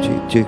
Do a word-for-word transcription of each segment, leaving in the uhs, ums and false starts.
Cek, cek.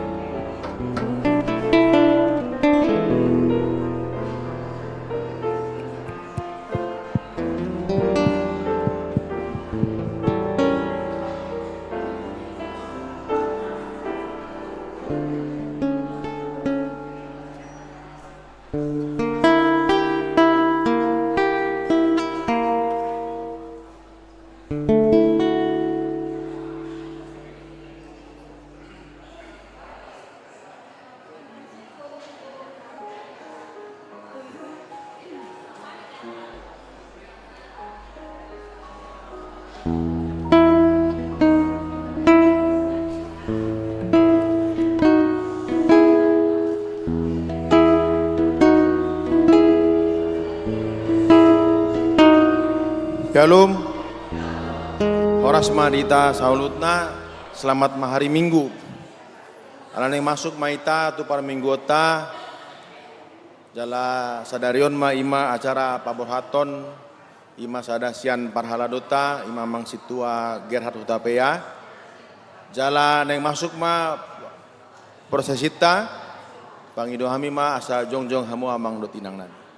Syalom. Horas ma di hita saluhutna. Selamat ma hari Minggu. Ala naeng masuk ma hita tu parmingguonta. Jala sadari on ma i ma acara paborhathon, i ma sada sian parhaladonta, i ma Amang Sintua Gerhard Hutapea. Jala naeng masuk ma prosesinta, pangido hami ma asa jongjong hamu amang dohot inang nami.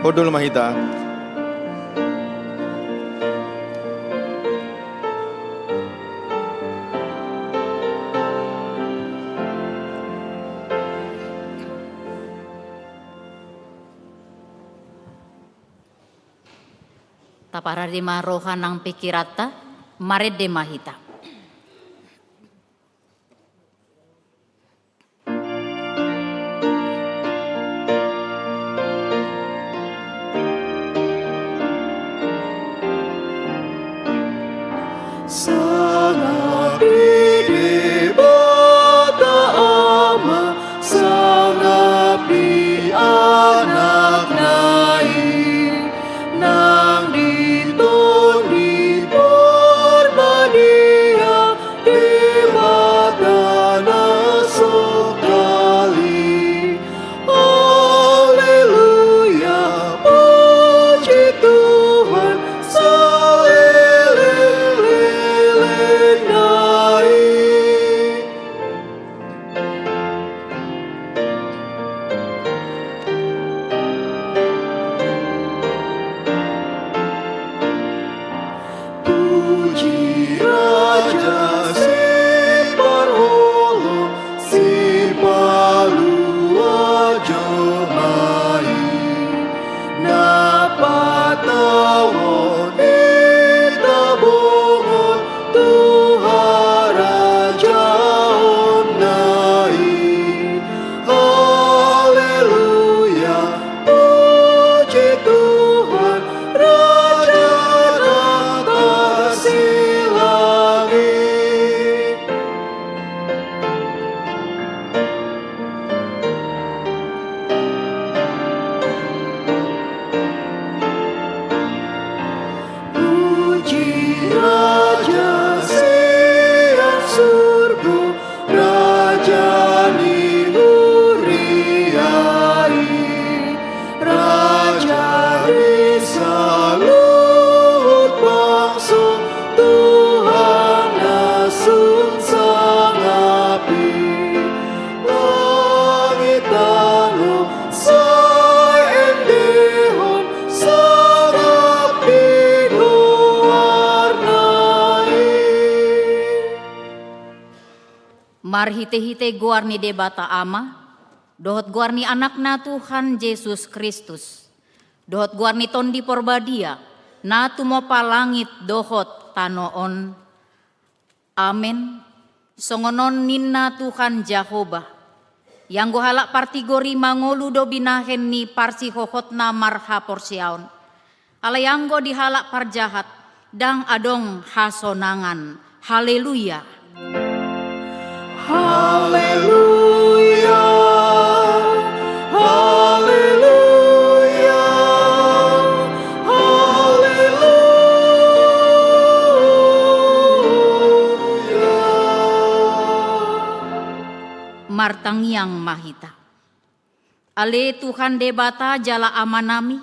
Hundul ma hita. Taparade ma roha nang pingkiranta, marende ma hita. Sangap di Debata Ama, sangap di Anakna i, nang di Tondi Parbadia, Debata na songkali. Haleluya, puji Tuhan, saleleng-lelengna i. Puji Raja Siparholong, Sipalua jolma i, na patauhon hita bongot tu harajaonna i. Haleluya, puji Tuhan, Raja na tarsilangit. Puji Raja sian surgo, Raja ni huria i, Raja ni saluhut bangso, Tuhan na sun sangap i. Langit tano sai endehon sangap di goarna i. Marhite-hite goar ni Debata Ama, dohot goar ni Anakna Tuhan Jesus Kristus, dohot goar ni Tondi Porbadia, na tumompa langit dohot tano on. Amen. Songon on ninna Tuhan Jahowa: Ianggo halak partigor i mangolu do binahen ni parsihohotna marhaporseaon. Alai anggo di halak parjahat, ndang adong hasonangan. Haleluya. Haleluya. Haleluya. Haleluya. Martangiang ma hita. Ale Tuhan Debata jala Amanami,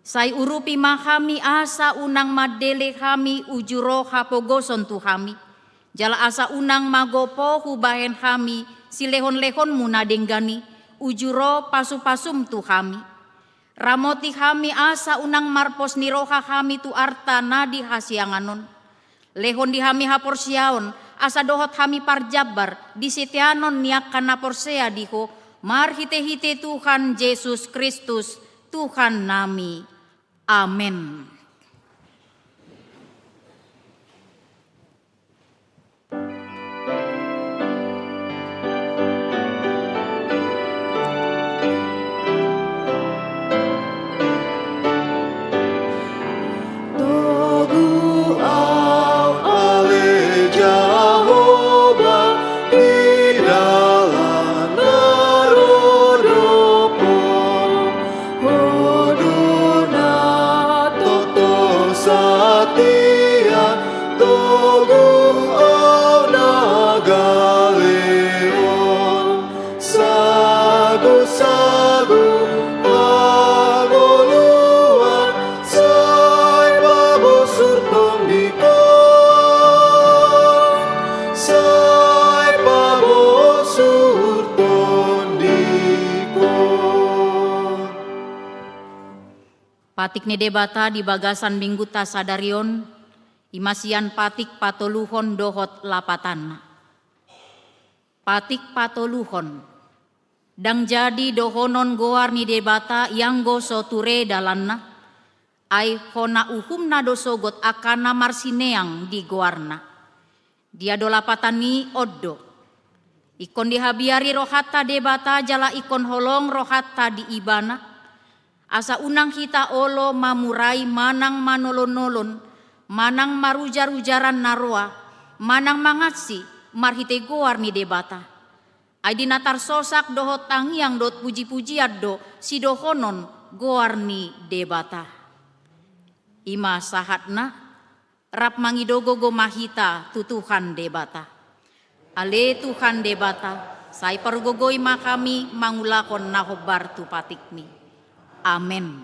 sai urupi ma hami asa unang mandele hami uju ro hapogoson tu hami, jala asa unang magopo hubahen hami silehon-lehonmu na denggan i uju ro pasu-pasum tu hami. Ramoti hami asa unang marpos ni roha hami tu arta na di hasiangan on. Lehon di hami haporseaon, asa dohot hami parjambar di siteanon ni angka na porsea di Ho, marhite-hite Tuhan Jesus Kristus, Tuhannami. Amen. Togu ahu ale Jahowa di dalan na rorobot. Ho do na toto satia, togu ahu na gale on. Sagu-sagu hangoluan sai pabosur tondingkon, sai pabosur tondingkon. Patik ni Debata di bagasan Minggunta sadari on, i ma sian Patik patoluhon dohot lapatanna. Patik patoluhon. Ndang jadi dohonon goar ni Debata ianggo so ture dalanna, Ai hona uhumna do sogot angka na marsineang di goarna. Dia do lapatan i on do. Ingkon dihabiari rohanta Debata jala ingkon holong rohanta di Ibana. Asa unang hita olo mamurai manang manolonolon, manang marujarujaran na roa, manang mangansi marhite goar ni Debata. Ai di na tarsosak dohot tangiang dohot pujipujian do sidohonon goar ni Debata. I ma sahatna, rap mangido gogo ma hita tu Tuhan Debata. Ale Tuhan Debata, sai pargogoi ma hami mangulahon na hombar tu patikmi. Amen.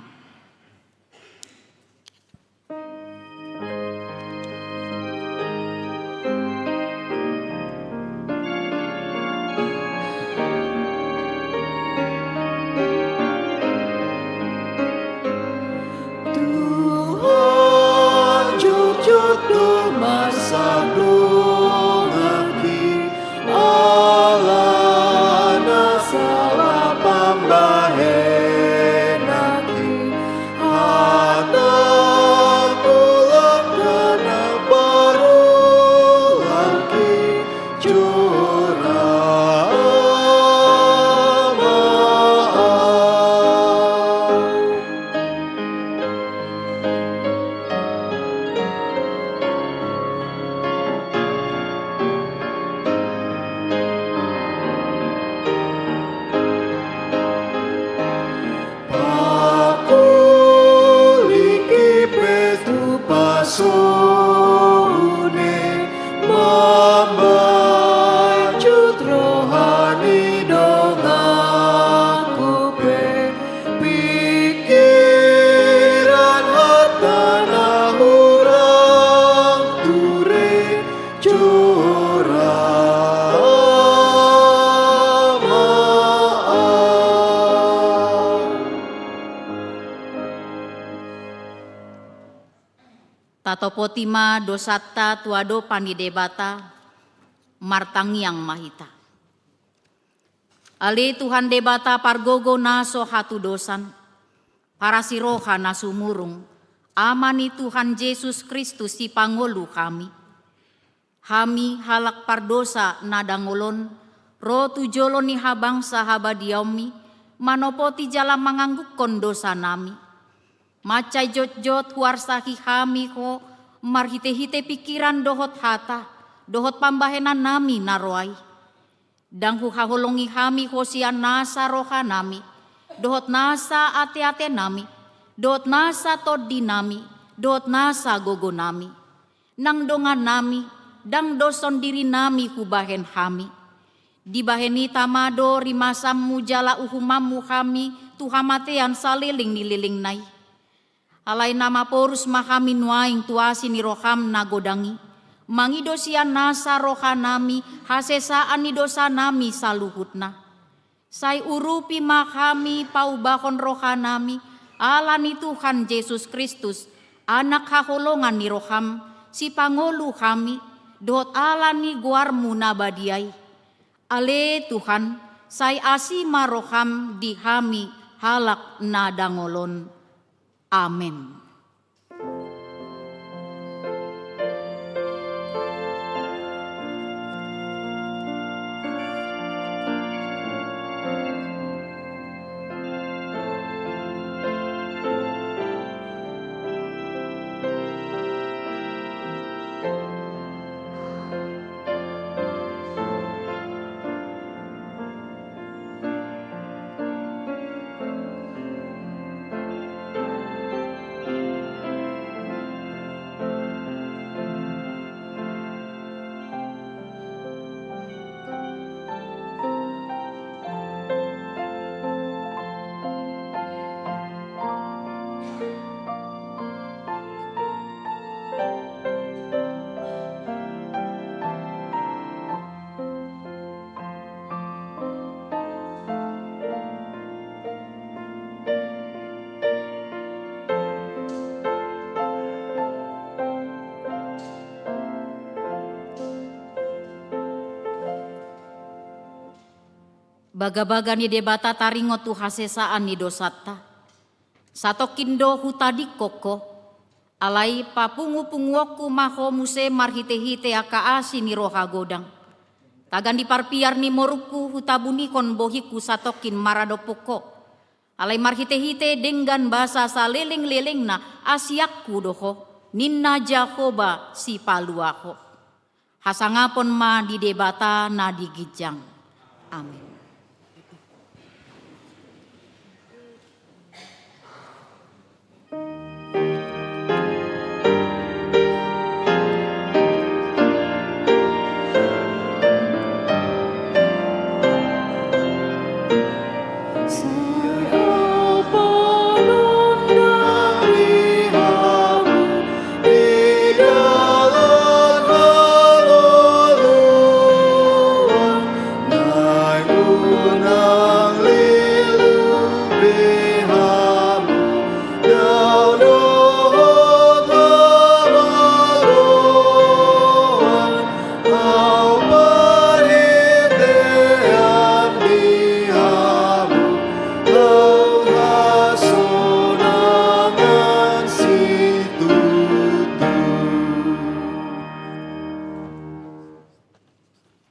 Tuhan, jotjot do marsak donganki, alana sala pambahenanki. Hatangku, langkana, parulangki, jora ma au. Pakuliki pe tu pasone, mambacut roha ni donganku pe, pingkiran hata na hurang ture, jora ma au. Tatopoti ma dosanta tu adopan ni Debata, martangiang ma hita. Ale Tuhan Debata pargogo na so hatudosan, parasi roha na sumurung, Ama ni Tuhan Jesus Kristus sipangolu hami. Hami halak pardosa na dangol on, ro tu jolo ni habangsa habadiaonmi, manopoti jala manganggukkon dosanami. Mansai jotjot huarsahi hami Ho, marhitehite pingkiran dohot hata, dohot pambahenannami na roa i. Ndang huhaholongi hami Ho sian nasa rohanami, dohot nasa ateatenami, dohot nasa tondinami, dohot nasa gogonami. Nang dongannami, ndang do sondirinami hubahen hami. Dibahen i tama do rimasanmu jala uhumanmu hami tu hamatean saleleng ni lelengna i. Alai na maporus ma hami nuaeng tu asi ni roham na godang i, mangido sian nasa rohanami hasesaan ni dosanami saluhutna. Sai urupi ma hami paubahon rohanami, ala ni Tuhan Jesus Kristus, Anak haholongan ni roham, sipangolu hami, dohot ala ni goarmu na badia i. Ale Tuhan, sai asi ma roham di hami halak na dangol on. Amen. Bagabaga ni Debata taringot tu hasesaan ni dosanta. Satongkin do hutadingkon ho, alai papungupunguonku ma ho muse marhitehite angka asi ni roha godang. Tagan di parpiar ni morungku hutabunihon bohingku satongkin maradophon ho. Alai marhitehite denggan basa salelenglelengna asianku do ho, ninna Jahowa Sipaluahon. Hasangapon ma di Debata na di ginjang. Amen.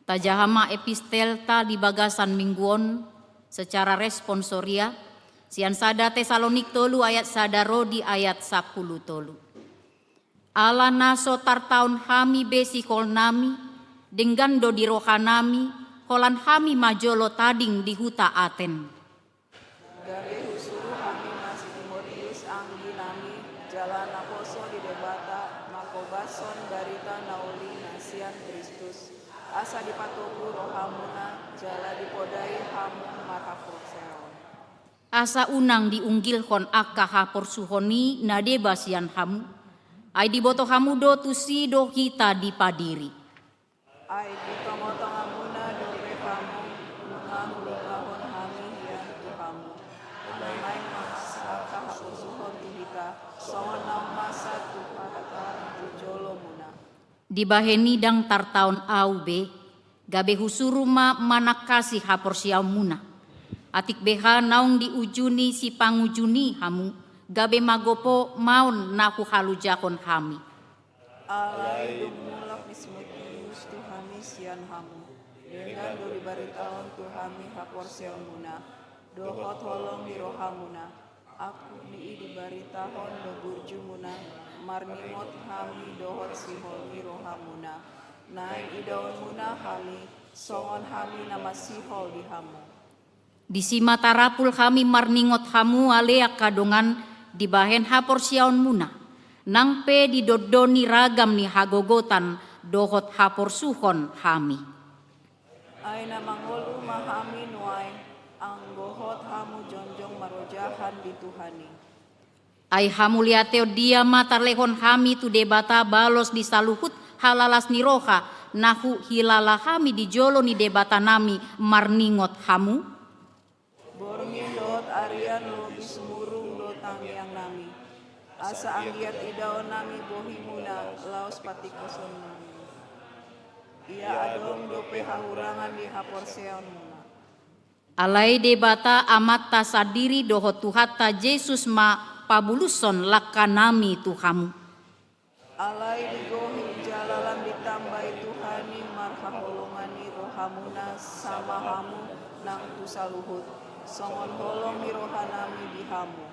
Tajaha ma epistelta di bagasan minggu on secara responsoria sian sada Tesalonik tolu ayat sada ro di ayat sampulu tolu. Ala na so tartaon hami be sihol nami, denggan do di roha nami, holan hami ma jolo tading di huta Aten. Gabe husuru hami ma si Timotius anggi nami, jala naposo di Debata, mangkobason barita na uli na sian Kristus, asa dipatogu rohamuna, jala dipodai hamu marhaporseaon. Asa unang diunggilhon angka haporsuhon i na deba sian hamu, ai diboto hamu do tusi do hita dipadiri. Ai di tongatongamuna dope hamu, nunga hulungahon hami hian tu hamu. Ai naeng masa angka haporsuhon tu hita, songon naung masa Tuhanta tu jolomuna. Dibahen i ndang tartaon ahu be, gabe husuru ma manangkasi haporseaonmuna. Atik beha naung diujuni sipangujuni hamu, gabe magopo maon na huhalujahon hami. Alai dung mulak Timotius tu hami sian hamu, denggan do dibaritahon tu hami haporseaonmuna, dohot holong ni rohamuna. Angkup ni i dibaritahon do burjumuna, marningot hami dohot sihol ni rohamuna. Naeng idaonmuna hami, songon hami na masihol di hamu. Disi ma tarapul hami marningot hamu ale angka dongan dibahen haporseaonmuna, nang pe didondoni ragam ni hagogotan dohot haporsuhon hami. Ai na mangolu ma hami nuaeng, anggo hot hamu jongjong marojahan di Tuhan i. Ai hamuliateon dia ma tarlehon hami tu Debata balos di saluhut halalas ni roha, na huhilala hami di jolo ni Debata nami marningot hamu? Borngin dohot arian lobi sumurung do tangiang nami, asa anggiat idaon nami bohimuna laos patikkoson nami. Ia adong dope hahurangan di haporseaonmuna. Alai Debata Amanta sandiri dohot Tuhanta Jesus ma pabulushon langka nami tu hamu. Alai digohi jala lam ditambai Tuhan i marhaholongan ni rohamuna sama hamu nang tu saluhut, songon holong ni roha nami di hamu.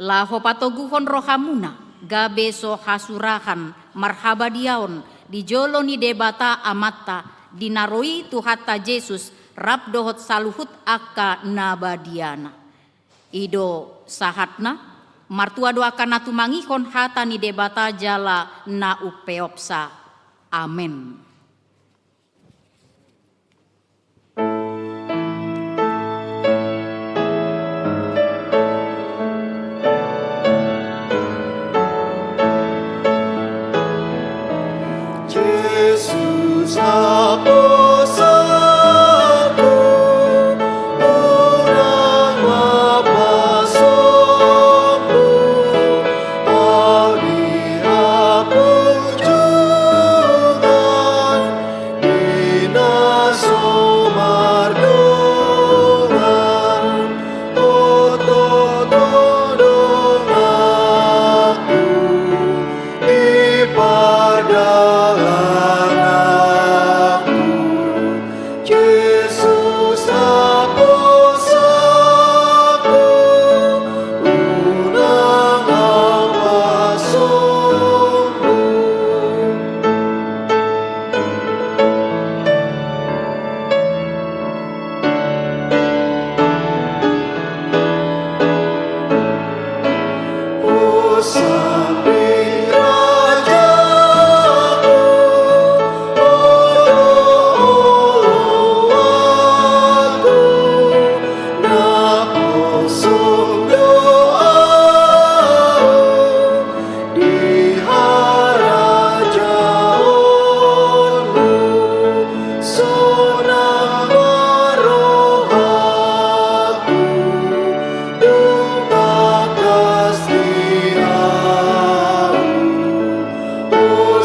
Laho patoguhon rohamuna, gabe so hasurahan marhabadiaon di jolo ni Debata Amanta, di na ro i Tuhanta Jesus rap dohot saluhut angka na badiana. I do sahatna, martua do angka na tumangihon hata ni Debata jala na umpeopsa. Amen. Jesus, haposanku, unang ma pasombu au di hapunjungan, di na so mardongan, oto-oto do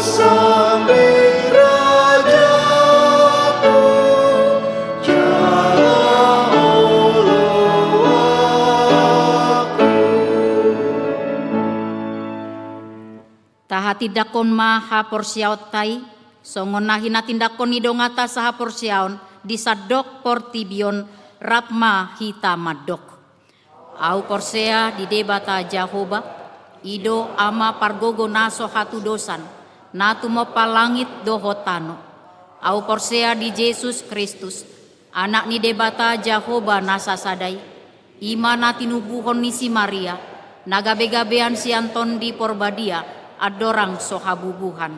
Sambil rajaku, jala oloanku. Tahatindanghon ma haporseaonta i, songon na hinatindanghon ni donganta sahaporseaon, di sandok portibi on, rap ma hita mandok. Ahu porsea di Debata Jahowa, i do Ama pargogo na so hatudosan, na tumompa langit dohot tano. Ahu porsea di Jesus Kristus, Anak ni Debata Jahowa na sasada i, i ma na tinubuhon ni si Maria, na gabegabean sian Tondi Porbadia, andorang so habubuhan.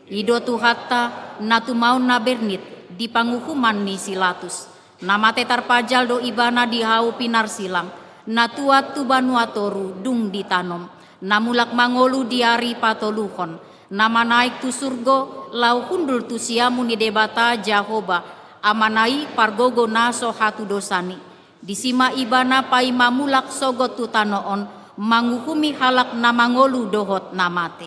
I do Tuhanta, na tumaon na bernit di panguhuman ni si Latus, na mate tarpajal do Ibana di hau pinarsilang, na tuat tu banua toru dung ditanom, na mulak mangolu di ari patoluhon, na manaek tu surgo, laho hundul tu siamun ni Debata Jahowa, Amana i pargogo na so hatudosan i. Disi ma Ibana paima mulak sogot tu tano on, manguhumi halak na mangolu dohot na mate.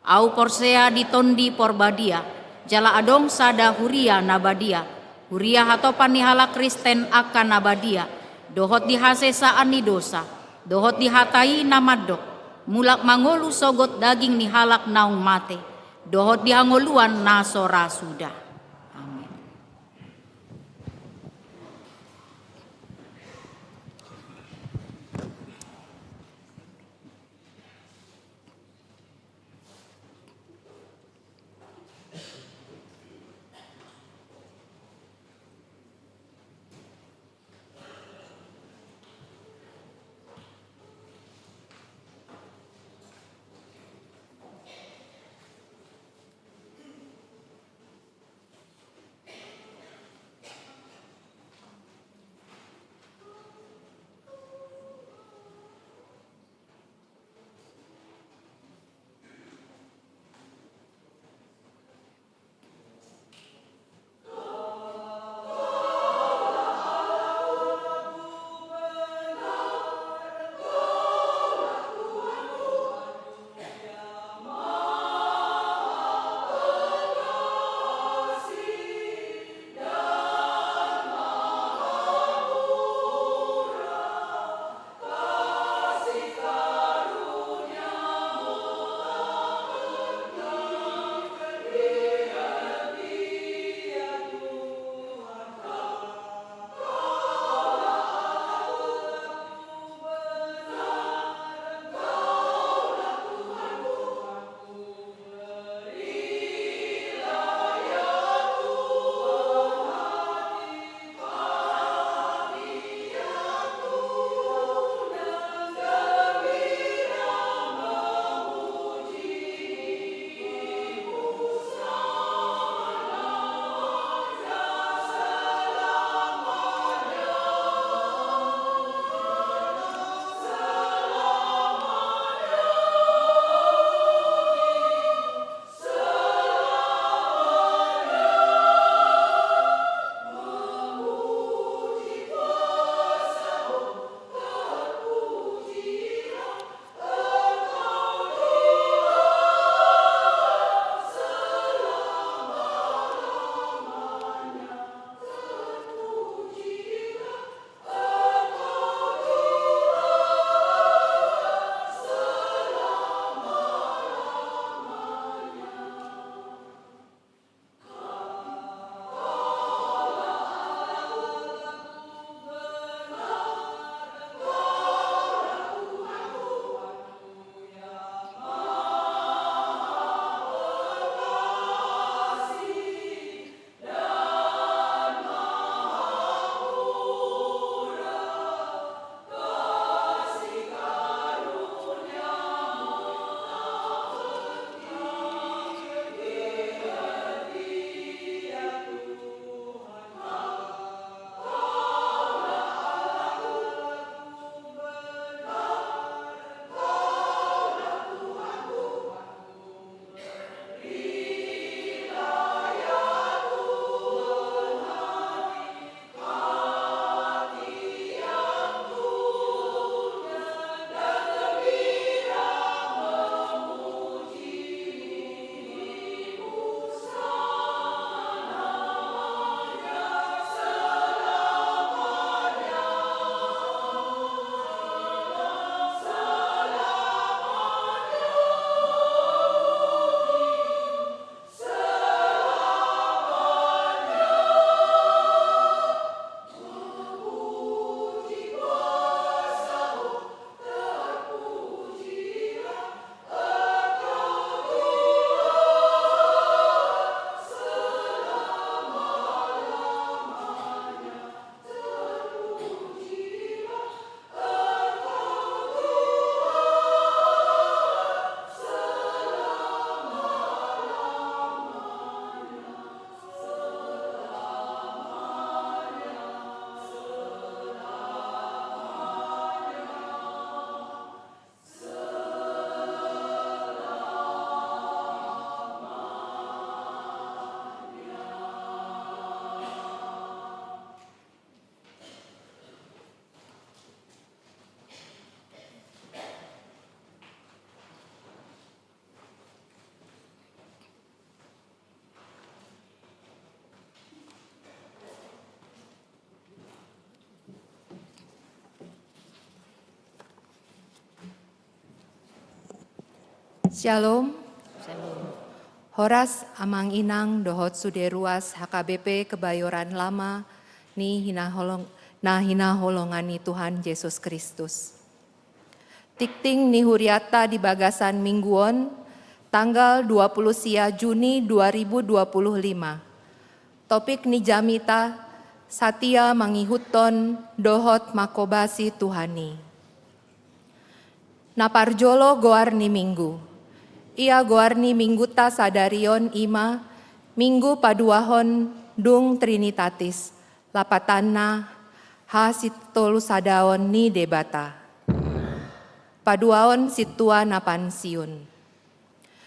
Ahu porsea di Tondi Porbadia, jala adong sada huria na badia, huria hatopan ni halak Kristen angka na badia, dohot di hasesaan ni dosa, dohot di hata i na mandok, mulak mangolu sogot daging ni halak naung mate, dohot di hangoluan na so ra suda. Amin. Shalom. Horas amang inang dohot sude ruas H K B P Kebayoran Lama ni hinaholong, na hinaholongan ni Tuhan Jesus Kristus. Tingting ni huriata di bagasan minggu on, tanggal dua puluh sia Juni dua ribu dua puluh lima. Topik ni jamita, satia mangihuthon dohot mangkobasi Tuhan i. Na parjolo goar ni minggu. Ia goar ni mingguta sadari on i ma, minggu paduahon dung Trinitatis, lapatanna hasitolusadaon ni Debata. Paduahon sintua na pansiun.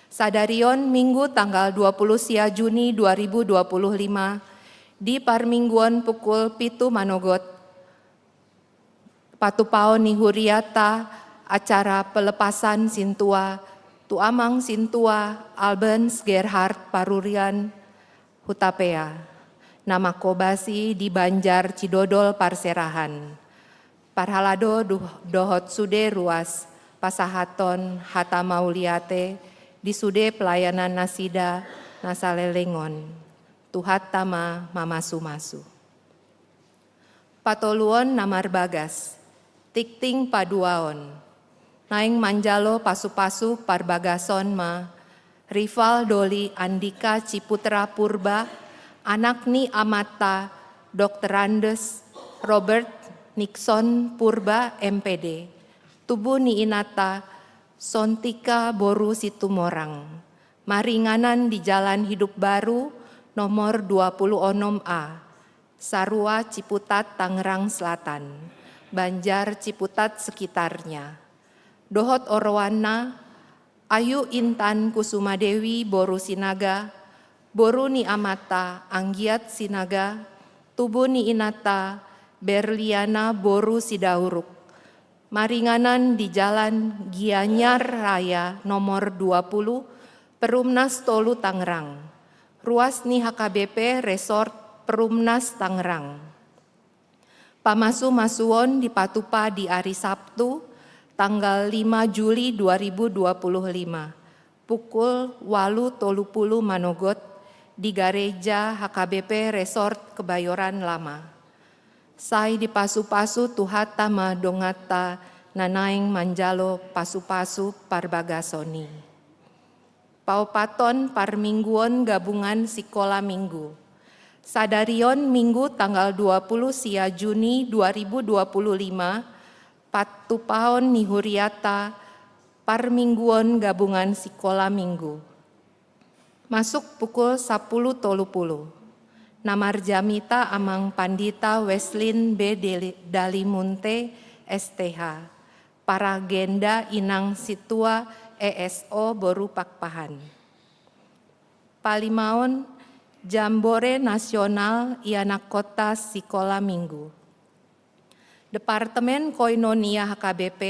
Sadari on minggu tanggal dua puluh sia Juni dua ribu dua puluh lima, di parmingguon pukul pitu manogot, patupaon ni huriata acara pelepasan sintua tu amang sintua Albens Gerhard Parurian Hutapea, na mangkobasi di Banjar Cidodol Parserahan. Parhalado dohot sude ruas pasahathon hata mauliate di sude pelayanan nasida na saleleng on. Tuhanta ma mamasumasu. Patoluon na marbagas, tingting paduaon. Naeng manjalo pasupasu parbagason ma Rival Doli Andika Ciputra Purba, anak ni amanta Doktor Andes Robert Nixon Purba, M P D, tubu ni inanta Sontika boru Situmorang, maringanan di Jalan Hidup Baru nomor dua puluh onom A, Sarua Ciputat Tangerang Selatan, Banjar Ciputat sekitarnya. Dohot oroanna, Ayu Intan Kusumadewi boru Sinaga, boru ni amanta Anggiat Sinaga, tubu ni inanta Berliana boru Sidauruk, maringanan di Jalan Gianyar Raya nomor dua puluh, Perumnas tolu Tangerang. Ruas ni H K B P Resort Perumnas Tangerang. Pamasumasuon dipatupa di ari Sabtu, tanggal lima Juli dua ribu dua puluh lima, pukul ualu tolu puluh manogot, di gareja H K B P Resort Kebayoran Lama. Sai dipasupasu Tuhanta ma donganta na naeng manjalo pasupasu parbagason i. Paopathon parmingguon gabungan sikola minggu. Sadari on minggu tanggal dua puluh sia Juni dua ribu dua puluh lima, patupaon ni huriata parmingguon gabungan sikola minggu. Masuk pukul sapuluh tolu puluh. Na marjamita amang Pandita Weslin B Deli-, Dalimunte, S T H. Paragenda inang sintua E S O boru Pakpahan. Palimaon, Jambore Nasional Ianakhonta Sikola Minggu. Departemen Koinonia H K B P,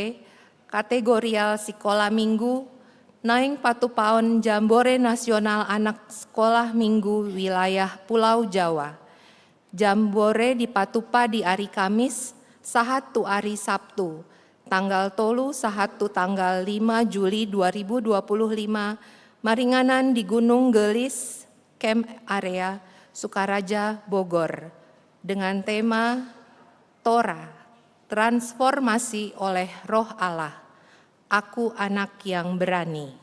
kategorial sikola minggu, naeng patupaon Jambore Nasional Anak Sekolah Minggu wilayah Pulau Jawa. Jambore dipatupa di ari Kamis, sahat tu ari Sabtu, tanggal tolu sahat tu tanggal lima Juli dua ribu dua puluh lima, maringanan di Gunung Gelis, Camp Area, Sukaraja, Bogor, dengan tema Torah, Transformasi oleh Roh Allah, Aku Anak yang Berani.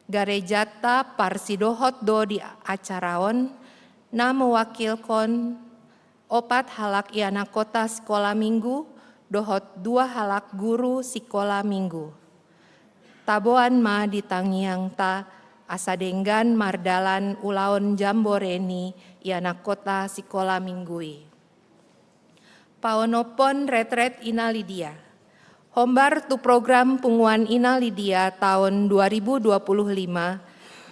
Garejanta parsidohot do di acara on, na mewakilkon opat halak ianakhonta sikola minggu, dohot dua halak guru sikola minggu. Taboan ma di tangiangta, asa denggan mardalan ulaon jambore ni ianakhonta sikola minggu i. Paonomhon retret Ina Lidia. Hombar tu program punguan Ina Lidia taon dua ribu dua puluh lima,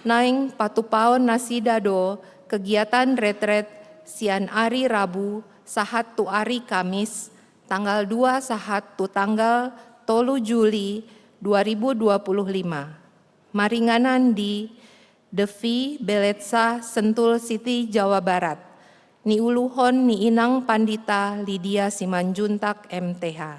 naeng patupaon nasida do kegiatan retret sian ari Rabu sahat tu ari Kamis, tanggal dua sahat tu tanggal tolu Juli dua ribu dua puluh lima. Maringanan di Devi Beletsa, Sentul City, Jawa Barat. Niuluhon ni Inang Pandita Lidia Simanjuntak, M T H.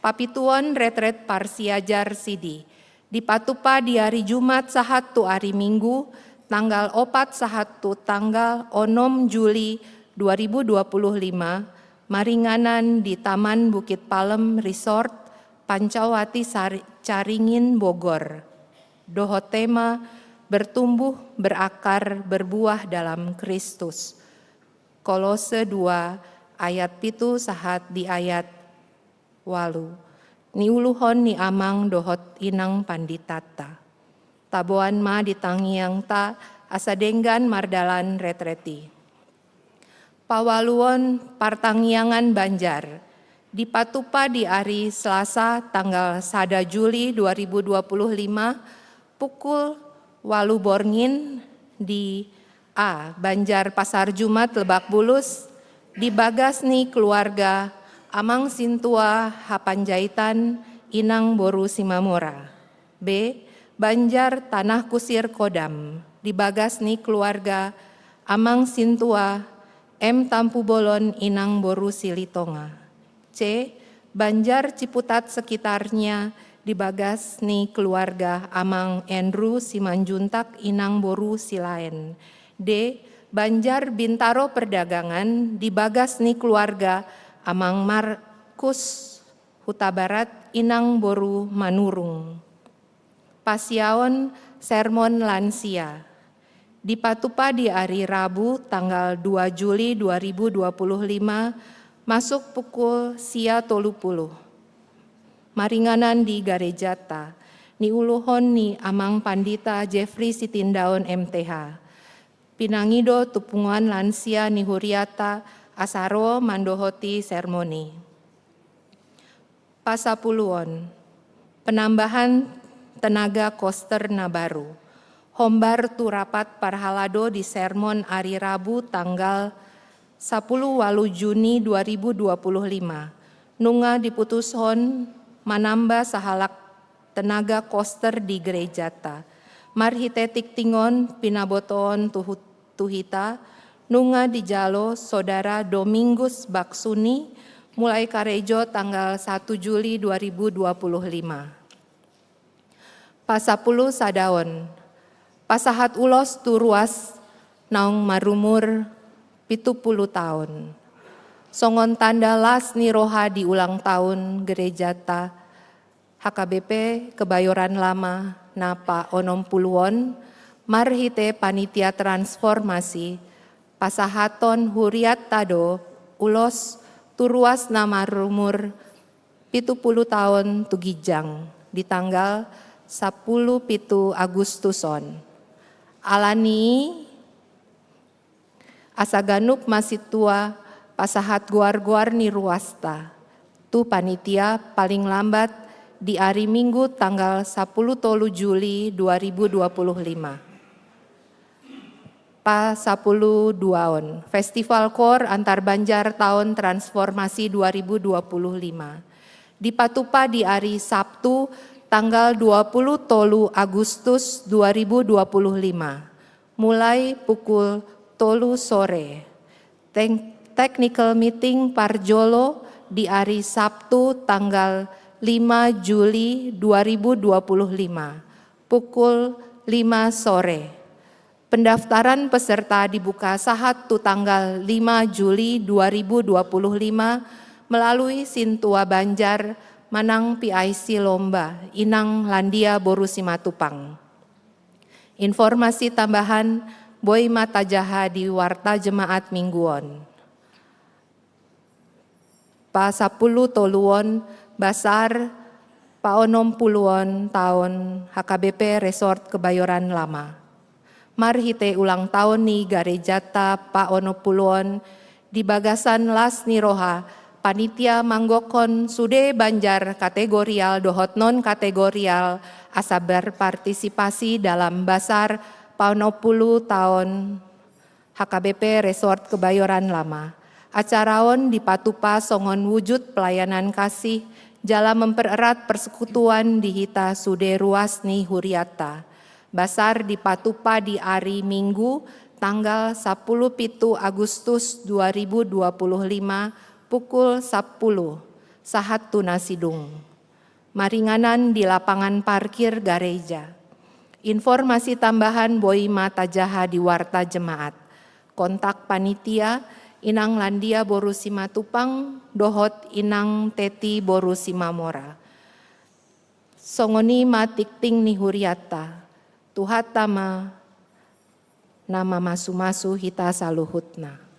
Papituon retret parsiajar sidi. Dipatupa di ari Jumat sahat tu ari Minggu, tanggal opat sahat tu tanggal onom Juli dua ribu dua puluh lima, maringanan di Taman Bukit Palem Resort, Pancawati Sari-, Caringin, Bogor. Dohot tema, Bertumbuh, Berakar, Berbuah dalam Kristus. Kolose dua ayat pitu sahat di ayat ualu. Niuluhon ni amang dohot inang panditanta. Taboan ma di tangiangta asa denggan mardalan retret i. Paualuon partangiangan Banjar, dipatupa di ari Selasa tanggal sada Juli dua ribu dua puluh lima, pukul ualu borngin di A, Banjar Pasar Jumat Lebak Bulus, di bagas ni keluarga Amang Sintua Hapanjaitan, Inang Boru Simamora. B, Banjar Tanah Kusir Kodam, di bagas ni keluarga Amang Sintua M Tampubolon, Inang Boru Silitonga. C, Banjar Ciputat sekitarnya, di bagas ni keluarga Amang Andrew Simanjuntak, Inang Boru Silaen. D, Banjar Bintaro Perdagangan, di bagas ni keluarga Amang Markus Hutabarat, Inang Boru Manurung. Pasiaon sermon lansia, dipatupa di ari Rabu tanggal dua Juli dua ribu dua puluh lima, masuk pukul sia tolu puluh. Maringanan di garejata, niuluhon ni Amang Pandita Jeffrey Sitindaon M T H. Pinangido tu punguan lansia ni huriata asa ro mandohoti sermon i. Pasapuluon, penambahan tenaga koster na baru. Hombar tu rapat parhalado di sermon ari Rabu tanggal sapuluh ualu Juni dua ribu dua puluh lima, nunga diputushon manamba sahalak tenaga koster di gerejata. Marhite tingting on pinabotoon tu hu-, tu hita, nunga dijalo Saudara Domingus Baksuni, mulai karejo tanggal satu Juli dua ribu dua puluh lima. Pasapuluh sadaon, pasahat ulos tu ruas naung marumur pitu puluh taon. Songon tanda las ni roha di ulang taon gerejata, H K B P Kebayoran Lama na paonom puluon, marhite panitia transformasi, pasahaton huriatta do ulos tu ruas na marumur pitu puluh taon tu ginjang di tanggal sapuluh pitu Agustus on. Alani i, asa ganup ma sintua pasahat goar-goar ni ruasta tu panitia paling lambat di ari Minggu tanggal sapuluh tolu Juli dua ribu dua puluh lima. Pasapuluh duaon, Festival Koor Antar Banjar Taon Transformasi dua ribu dua puluh lima, dipatupa di ari Sabtu tanggal dua puluh tolu Agustus dua ribu dua puluh lima, mulai pukul tolu sore. Teng-, technical meeting parjolo di ari Sabtu tanggal lima Juli dua ribu dua puluh lima, pukul lima sore. Pendaftaran peserta dibuka sahat tu tanggal lima Juli dua ribu dua puluh lima melalui sintua Banjar manang P I C lomba, Inang Landia Boru Simatupang. Informasi tambahan boi ma tajaha di Warta Jemaat Minggu on. Pasapuluh toluon, Basar paonom puluon taon H K B P Resort Kebayoran Lama. Marhite ulang taon ni garejata paonom puluon, di bagasan las ni roha, panitia manggokhon sude Banjar kategorial dohot non kategorial asa berpartisipasi dalam Basar paonom puluh taon H K B P Resort Kebayoran Lama. Acara on dipatupa songon wujud pelayanan kasih jala mempererat persekutuan di hita sude ruas ni huriatta. Basar dipatupa di ari Minggu tanggal sapuluh pitu Agustus dua ribu dua puluh lima pukul sapuluh sahat tu na sidung. Maringanan di lapangan parkir gareja. Informasi tambahan boi ma tajaha di warta jemaat. Kontak panitia, Inang Landia boru Simatupang dohot Inang Teti boru Simamora. Songon i ma tingting ni hurianta. Tuhanta ma na mamasumasu hita saluhutna.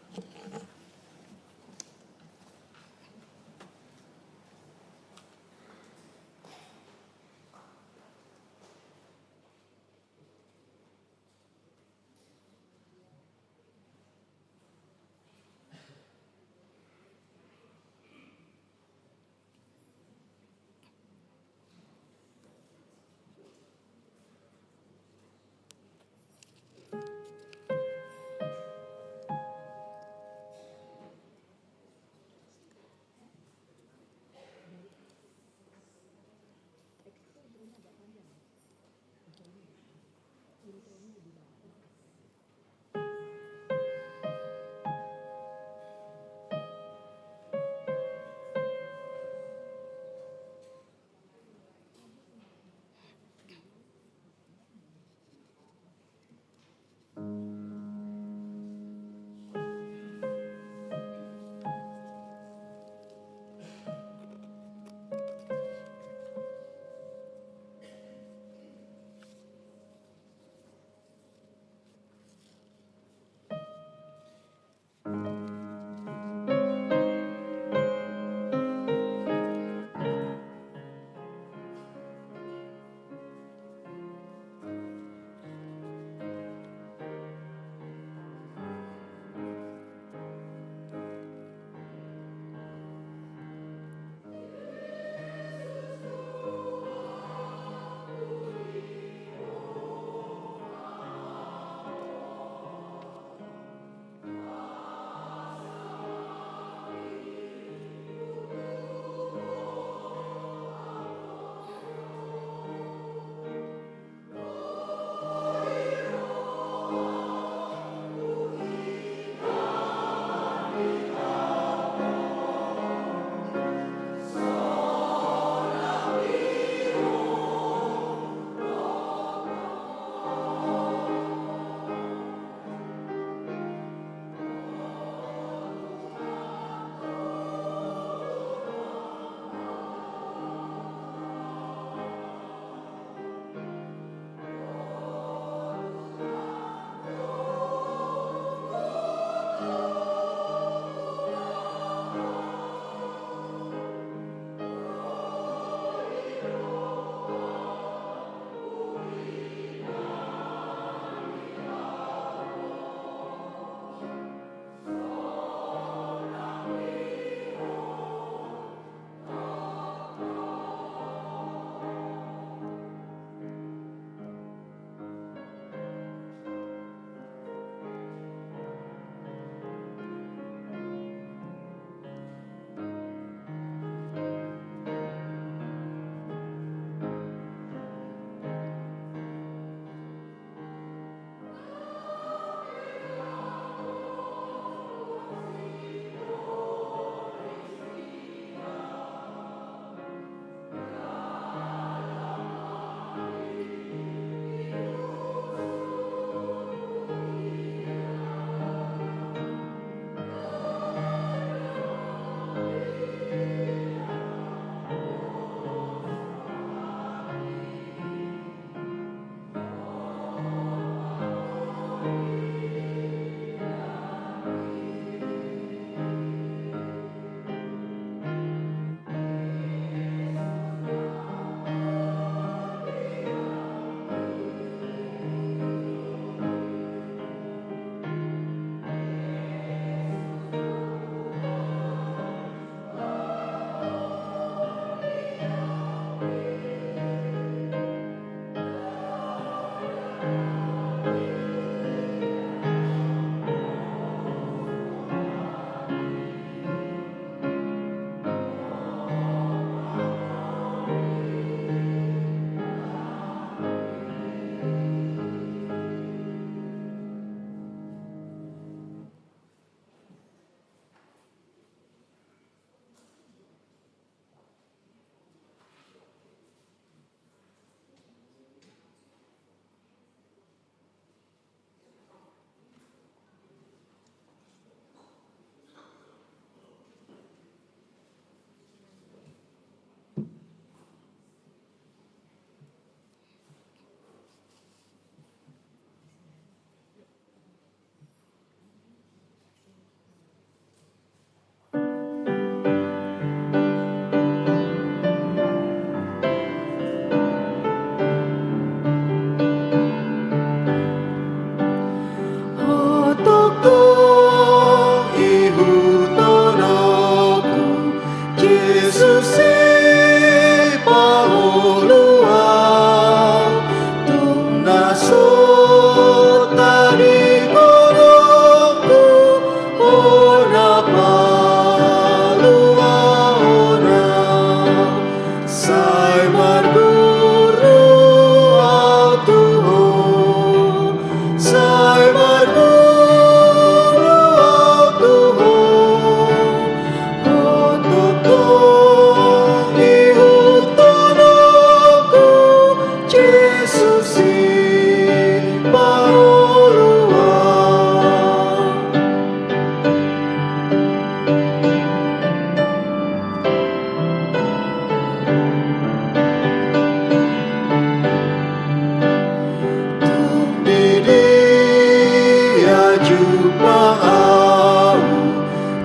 Jumpa au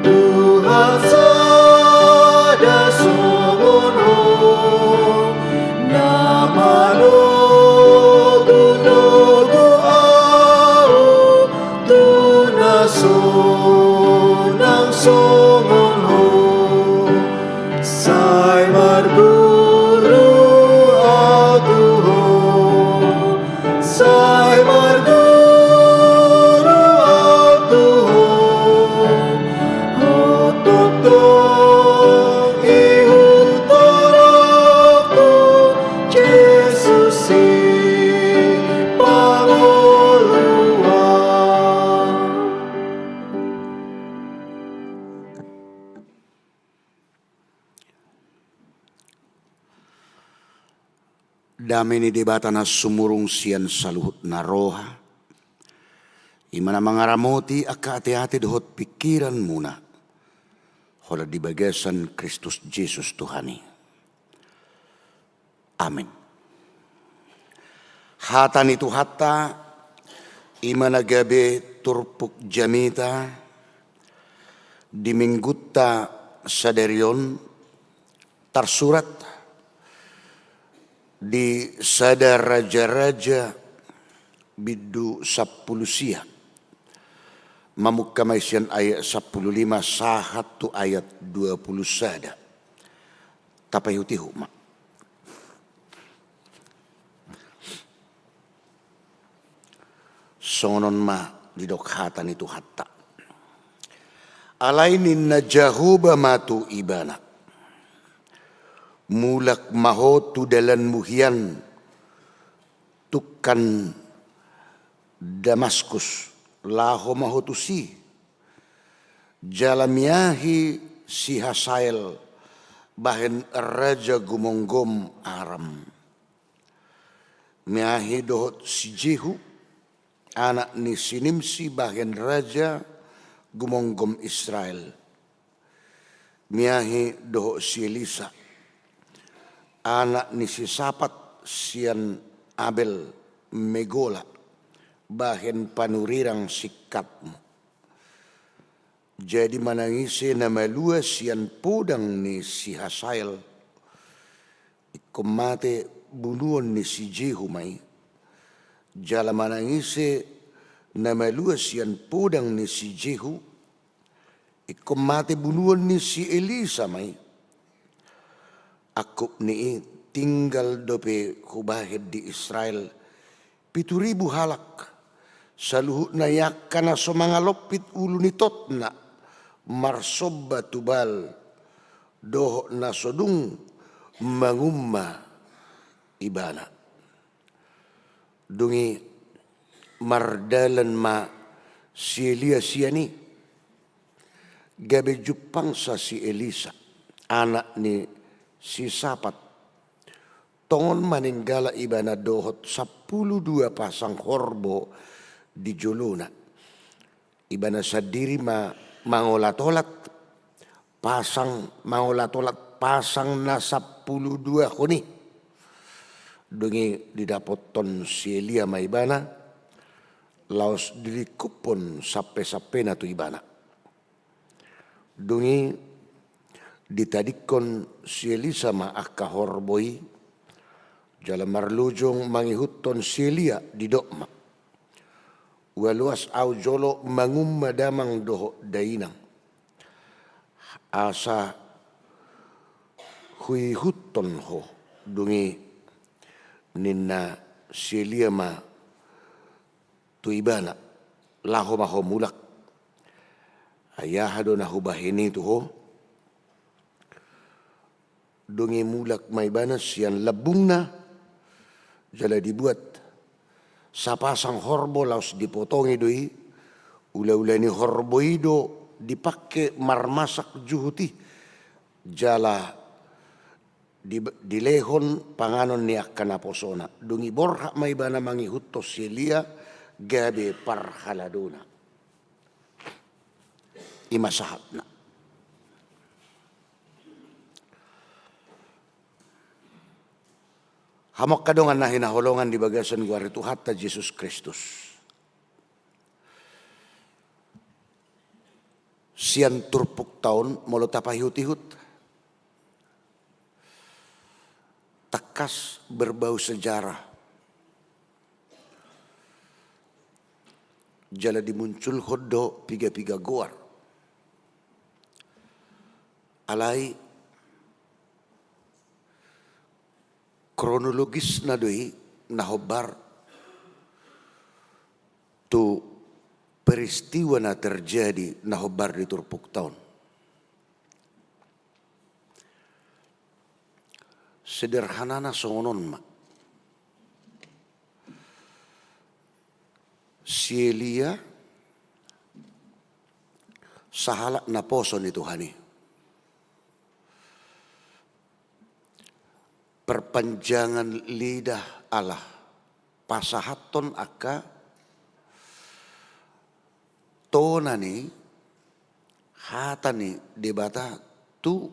Tuhan sada songon ho, na manogunogu au tu na sonang songon ho. Sai marguru au tu ho, sai marguru au tu ho, ho tongtong ihut torop tu Jesus Sipangolu au. Dame ni Debata na sumurung sian saluhut na roha, i ma na mangaramoti angka ateate dohot pingkiranmuna, holan di bagasan Kristus Jesus Tuhan i. Amen. Hata ni Tuhanta, i ma na gabe turpuk jamita di minggunta sadari on, tarsurat di Sada Rajaraja bindu sampulu sia. Mamungka ma i sian ayat sampulu lima sahat tu ayat dua pulu sada. Tapaihutihut ma. Songon on ma didok hata ni Tuhanta. Alai ninna Jahowa ma tu ibana: Mulak ma ho tu dalanmu hian tungkan Damaskus, laho ma ho tusi. Jala miahi si Hasael bahen raja gumomgom Aram. Miahi dohot si Jehu, anak ni si Nimsi, bahen raja gumomgom Israel. Miahi dohot si Elisa, anak ni si Sapat sian Abel Megola, bahen panurirang singkatmu. Jadi manang ise na malua sian podang ni si Hasael, ingkon mate bunuon ni si Jehu ma i. Jala manang ise na malua sian podang ni si Jehu, ingkon mate bunuon ni si Elisa ma i. Angkup ni i tinggal dope hubahen di Israel pitu ribu halak, saluhutna i angka na so mangalompit ulu ni totna marsomba tu Baal, dohot na so dung mangumma ibana. Dung i mardalan ma si Elia sian i. Gabe jumpangsa si Elisa, anak ni si Sapat. Tongon maninggalhon ibana dohot sampulu dua pasang horbo di jolona. Ibana sandiri ma mangolat-olat pasang, mangolat-olat pasang na sampulu dua hon i. Dung i didapothon si Elia ma ibana, laos dilingkuphon sampe-sampena tu ibana. Dung i ditadingkon si Elisa ma angka horbo i, jala marlojong mangihuthon si Elia, didok ma: Ua loas au jolo mangumma damang dohot dainang, asa huihuthon ho. Dung i ninna si Elia ma tu ibana: Laho ma ho mulak. Ai aha do na hubahen i tu ho? Dung i mulak ma ibana sian lambungna, jala dibuat sapasang horbo laos dipotongi do i. Ula-ula ni horbo i do dipangke marmasak juhut i, jala di, dilehon panganon ni angka naposona. Dung i borhat ma ibana mangihuthon si Elia gabe parhaladona. I ma sahatna. Hamu angka dongan na hinaholongan di bagasan goar ni Tuhanta Jesus Kristus. Sian turpukta on molo tapaihut-ihut, tangkas berbau sejarah. Jala dimunculhon do piga-piga goar. Alai kronologisna do i na hombar tu peristiwa na terjadi na hombar di turpukta on. Sederhanana songon on ma. Si Elia sahalak naposo ni Tuhan i. Perpanjangan lidah Allah, pasahathon angka tona ni hata ni Debata tu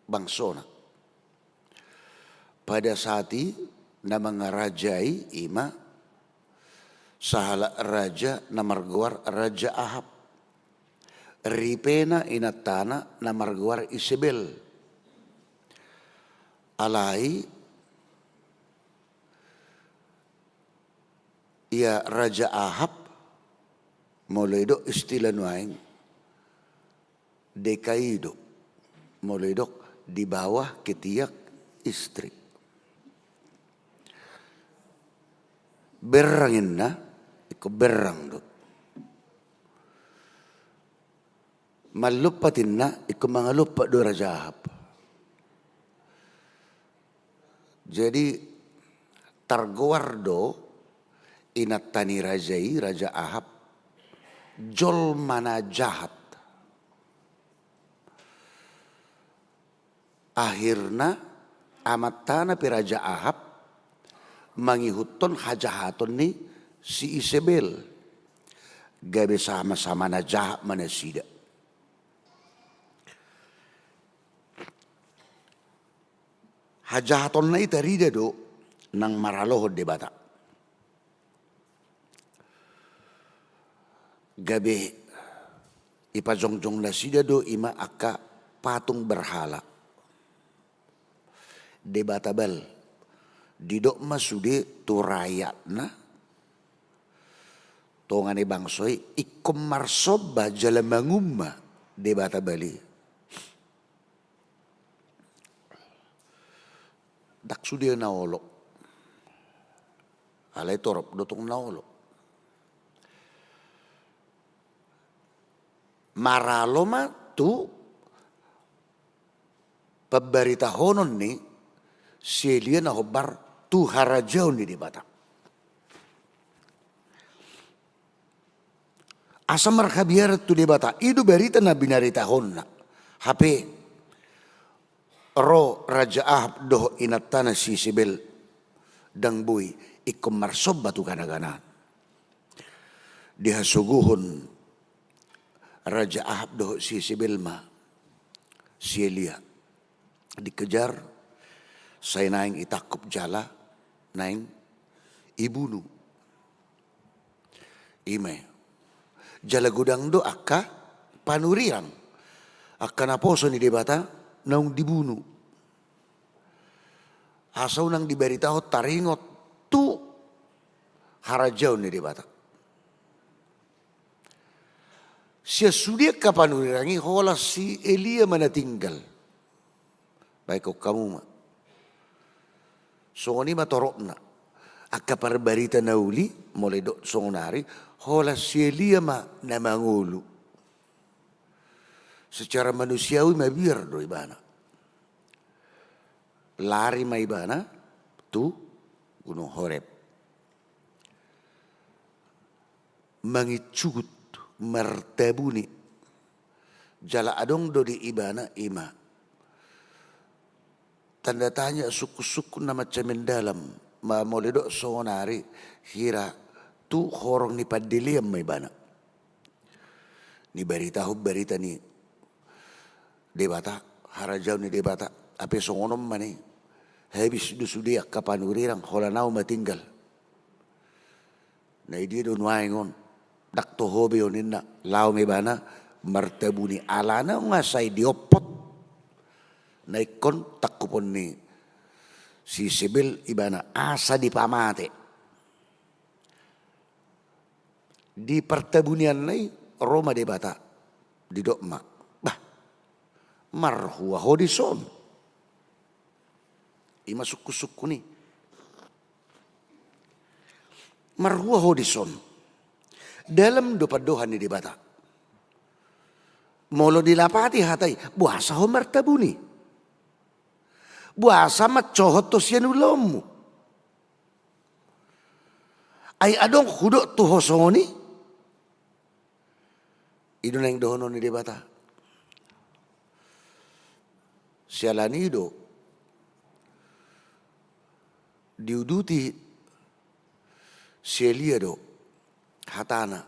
bangsona. Pada saat i na mangarajai i ma sahalak raja na margoar Raja Ahab. Ripena inantana na margoar Isebel. Alai ia Raja Ahab, molo didok istilah nuaeng, D K I do, molo didok di bawah ketiak istri. Berrang inna, ingkon berrang do. Mallompat inna, ingkon mangalompat do Raja Ahab. Jadi targoar do inanta ni raja i, Raja Ahab, jolma na jahat. Akhirna amantana pe Raja Ahab mangihuthon hajahaton ni si Isebel. Gabe sama-sama na jahat ma nasida. Hajahatonna i tarida do nang maralohon Debata. Gabe ipajongjong nasida do i ma angka patung berhala. Debata bal, didok ma sude tu rakyatna, tonga ni bangso i, ingkon marsomba jala mangumma Debata bal i. Ndang sude na olo. Alai torop do tong na olo. Maralo ma tu pambaritahonon ni si Elia na hombar tu harajaon ni Debata. Asa marhabiaran tu Debata, i do barita na binaritahonna. Hape ro Raja Ahab dohot inantana si Isebel, ndang boi, ingkon marsomba tu gana-ganaan. Dihasogohon Raja Ahab dohot si Isebel ma si Elia. Dikejar, sai naeng itangkup jala naeng ibunu. I ma i. Jala godang do angka panurirang, angka naposo ni Debata naung dibunu. Asa unang dibaritahon taringot tu harajaon ni Debata. Sian sude angka panurirang i holan si Elia ma na tinggal. Baen hamu ma. Songon i ma toropna. Angka parbarita na uli, molo didok songonari, holan si Elia ma na mangolu. Secara manusiawi mabiar do ibana. Lari ma ibana tu Gunung Horeb. Mangincugut, martabuni. Jala adong do di ibana i ma tanda tanya, sungkun-sungkun na mansai mendalam, ma molo didok songonari, hira tu horong ni pandelean ma ibana. Nibaritahon barita ni Debata, harajaon ni Debata, hape songon on ma na i. Habis do sude angka panurirang, holan ahu ma tinggal. Na i dia do nuaeng on, ndang toho be on ninna, laho ma ibana Martabuni alana nga sai diompot. Na ingkon tangkupon ni si Isebel ibana asa dipamate. Di partabunianna i ro ma Debata, didok ma, bah, marhua ho dison. I ma sungkun-sungkun i. Marhua ho dison. Dalam do pandohan ni Debata. Molo dilapati hata i, boasa ho martabuni? Boasa mancohot ho sian ulaonmu? Ai adong hudok tu ho songon i? I do naeng dohonon ni Debata. Siala ni i do diuduti si Elia do hatana.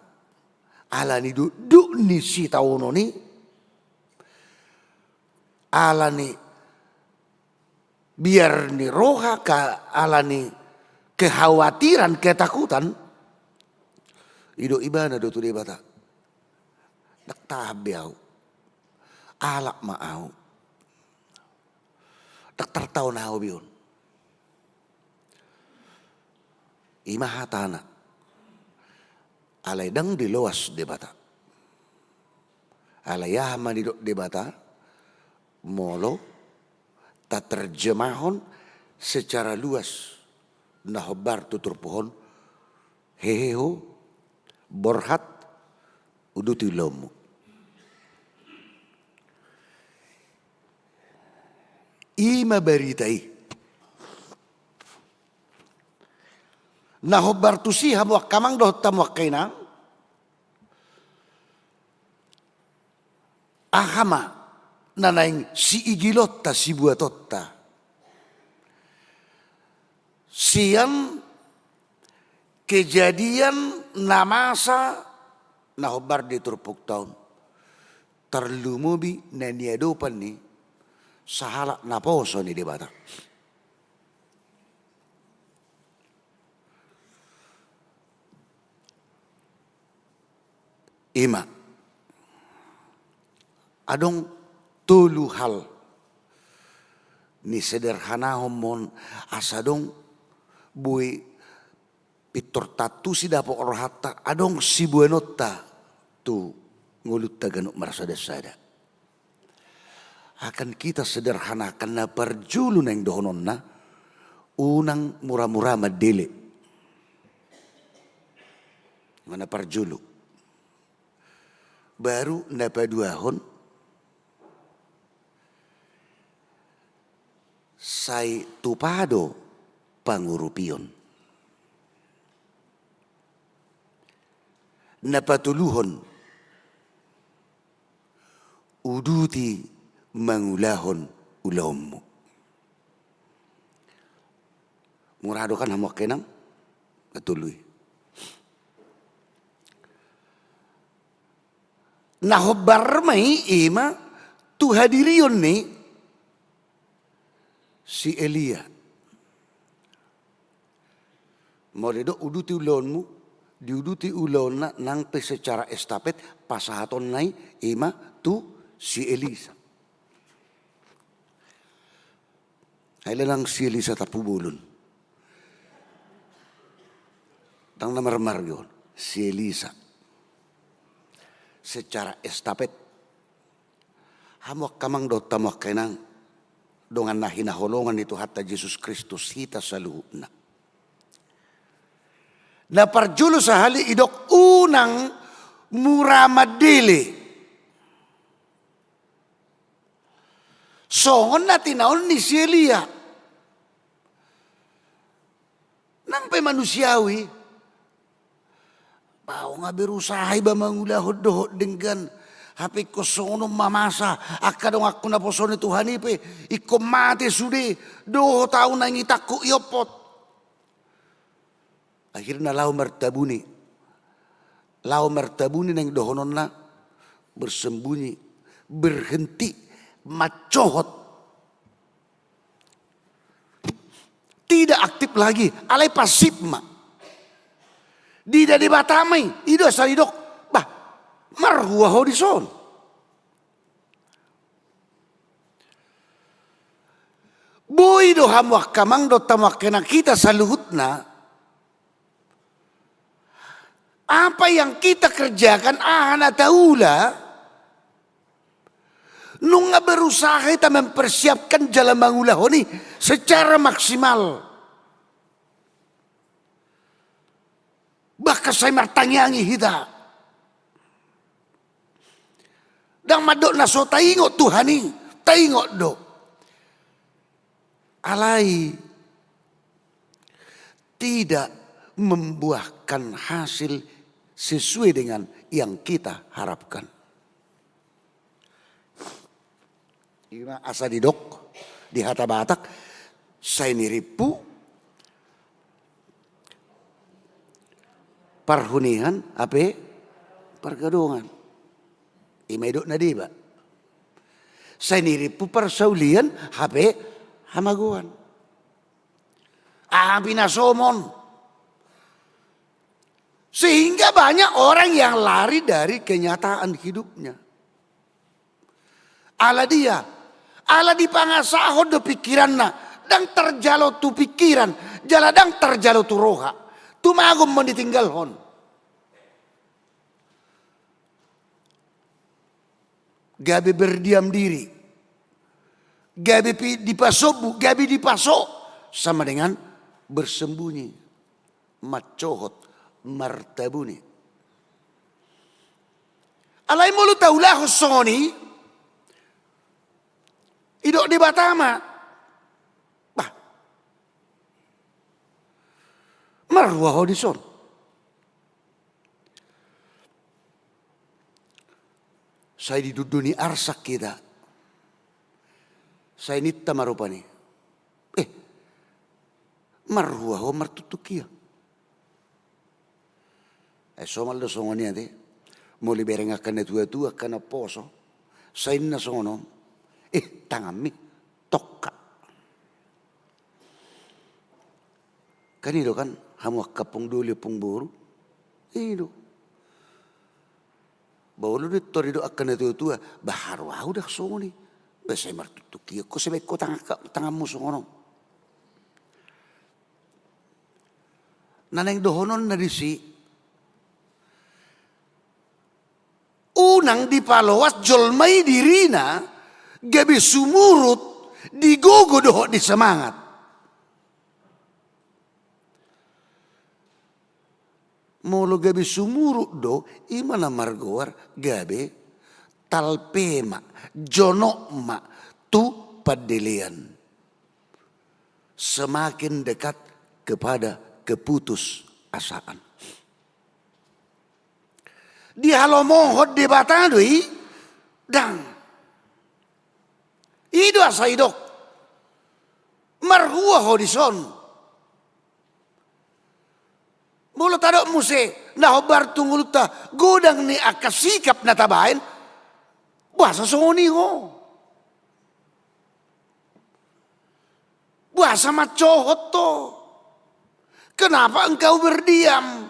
Ala ni dukduk ni sitaonon i, ala ni biar ni roha, ka ala ni kekhawatiran, ketakutan, i do ibana do tu Debata. Ndang tahan be ahu. Alap ma ahu. Ndang tartaon ahu be on. I ma hatana. Alai ndang diloas Debata. Alai aha ma nidok Debata? Molo taterjemahon secara luas na hombar tu turpuk on, hehe ho, borhat, uduti ulaonmu. I ma barita i. Na hombar tusi, hamu angka amang dohot hamu angka inang, aha ma na naeng siigilonta, sibuatonta sian kejadian na masa na hombar di turpukta on, tarlumobi na niadopan ni sahalak naposo ni Debata. I ma, adong tolu hal ni sederhanahon mon asa adong boi pintor taantusi dapot rohanta, adong sibuanonta tu ngolunta ganup marsadasada. Akan kita sederhanakan. Na parjolo naeng dohononna, unang muramura mandele. Ima na parjolo. Baru na paduahon, sai tupa do pangurupion. Na patoluhon, uduti mangulahon ulaonmu. Mura do kan hamu angka inang? Na tolu i. Na hombar ma i, i ma tu hadirion ni si Elia. Molo didok uduti ulaonmu, diuduti ulaonna nang pe secara estafet pasahatonna i, i ma tu si Elisa. Ai le nang si Elisa Tampubolon. Ndang na marmarga on, si Elisa. Secara estafet. Hamu angka amang dohot hamu angka inang, dongan na hinaholongan ni Tuhanta Jesus Kristus, hita saluhutna. Na parjolo sahali didok unang mura mandele. Songon na tinaon ni si Elia. Nang pe manusiawi. Bah, nga berusaha iba mangulahon dohot denggan. Hape ingkon songon on ma masa, angka donganku naposo ni Tuhan i pe ingkon mate sude, dohot ahu naeng itangkup iompot. Akhirna laho martabuni. Laho martabuni naeng dohononna, bersembunyi, berhenti, mancohot. Tidak aktif lagi, alai pasif ma. Diida Debata ma i, i do asa didok, bah, marhua ho dison. Hamu angka amang dohot hamu angka inang, hita saluhutna, apa yang kita kerjakan, aha na taula, nunga berusaha hita mempersiapkan jala mangulahon i secara maksimal. Bahkan sai martangiangi hita. Ndang mandok na so taingot Tuhan i, taingot do. Alai tidak membuahkan hasil sesuai dengan yang kita harapkan. Ima asa didok di hata Batak, sai nirimpu parhunean hape pargadongan. Ima idok na deba. Sai nirimpu parsaulian hape hamagoan. Aha pinasomon. Sehingga banyak orang yang lari dari kenyataan hidupnya. Ala dia, ala dipangasahon do pikiranna, ndang tarjalo tu pikiran, jala ndang tarjalo tu roha. Tumagon ma ditinggalhon. Gabe berdiam diri, gabe pi-, dipasombu, gabe dipaso, sama dengan bersembunyi, mancohot, martabuni. Alai molo taulahon songon i, idok Debata ma, bah, marhua ho dison. Sai didunduni arsak hita. Sai ninta ma rupani, eh, marhua ho martuktuk hia. Eh, somal do songon i ate. Molo dibereng angka na tua-tua, angka na poso, sai ninna songon on, eh, tanganmi tongka. Kan i do kan, hamu angka ompung doli, ompung boru. I do. Ba olo do tor didok angka na tua-tua, bah, haru ahu ndang songon i. Bah, sai martuktuk hia, ingkon sai baen ho tangan, tanganmu songon on. Na naeng dohononna disi, unang dipaloas jolma i dirina gabe sumurut di gogo dohot di semangat. Molo gabe sumurut do, ima na margoar gabe talpe ma, jonok ma tu pandelean. Semakin dekat kepada keputusasaan. Dihalomohon Debata do i? Ndang. I do asa idok, marhua ho dison. Molo tadok muse na hombar tu ngolunta godang ni angka sikap na tabaen, boasa songon i ho? Boasa mancohot ho? Kenapa engkau berdiam?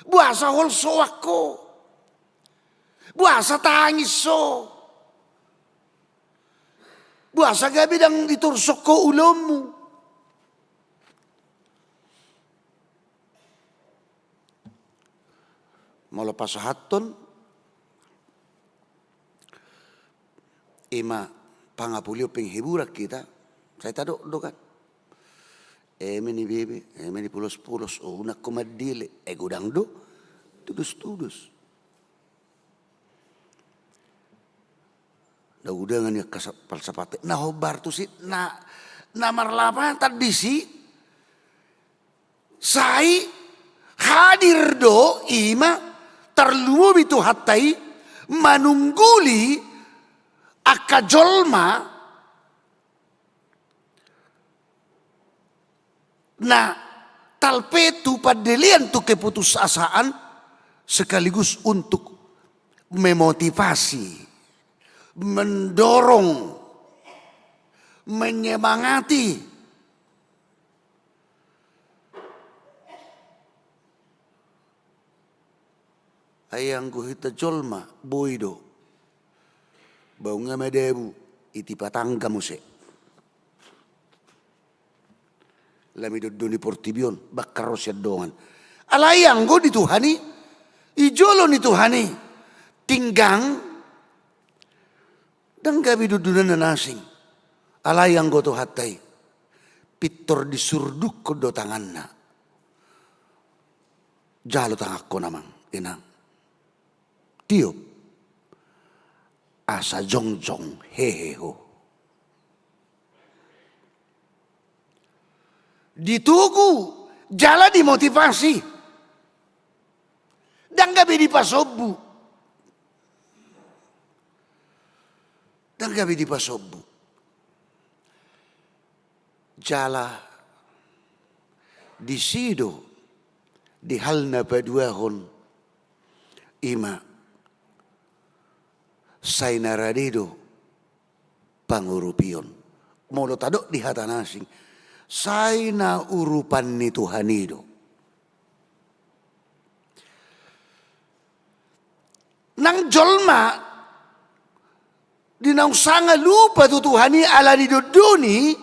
Boasa holsoan ho? Boasa tangis ho? Boasa gabe ndang ditorsok ho ulaonmu? Molo pasahathon, ima pangapulion penghiburan hita, sai tadok do kan. Eme ni bebe, eme ni polos-polos, oh, unang ho mandele, eh, godang do tudos-tudos. Na godang ni angka sa-, falsafat na hombar tusi, na, na marlapatan disi, sai hadir do ima tarlumobi Tuhanta i manungguli angka jolma na talpe tu pandelean, tu keputusasaan, sekaligus untuk memotivasi, mendorong, menyemangati. Ai anggo hita jolma, boi do. Ba nunga madabu, i tipa tangga muse. Lami dondoni portibi on, bangkar ro sian dongan. Alai anggo di Tuhan i, i jolo ni Tuhan i, tinggang, ndang gabe dondonanna na asing. Alai anggo Tuhanta i, pintor disurdukhon do tanganna. Jalo tanganhon amang, inang. Tiop. Asa jongjong hehe ho. Ditogu, jala dimotivasi. Ndang gabe dipasombu. Ndang gabe dipasombu. Jala disi do, di hal na paduahon, ima, sai na rade do pangurupion. Molo tadok di hata na asing, sai na urupan ni Tuhan i do. Nang jolma di naung sanga lupa tu Tuhan i ala didondoni,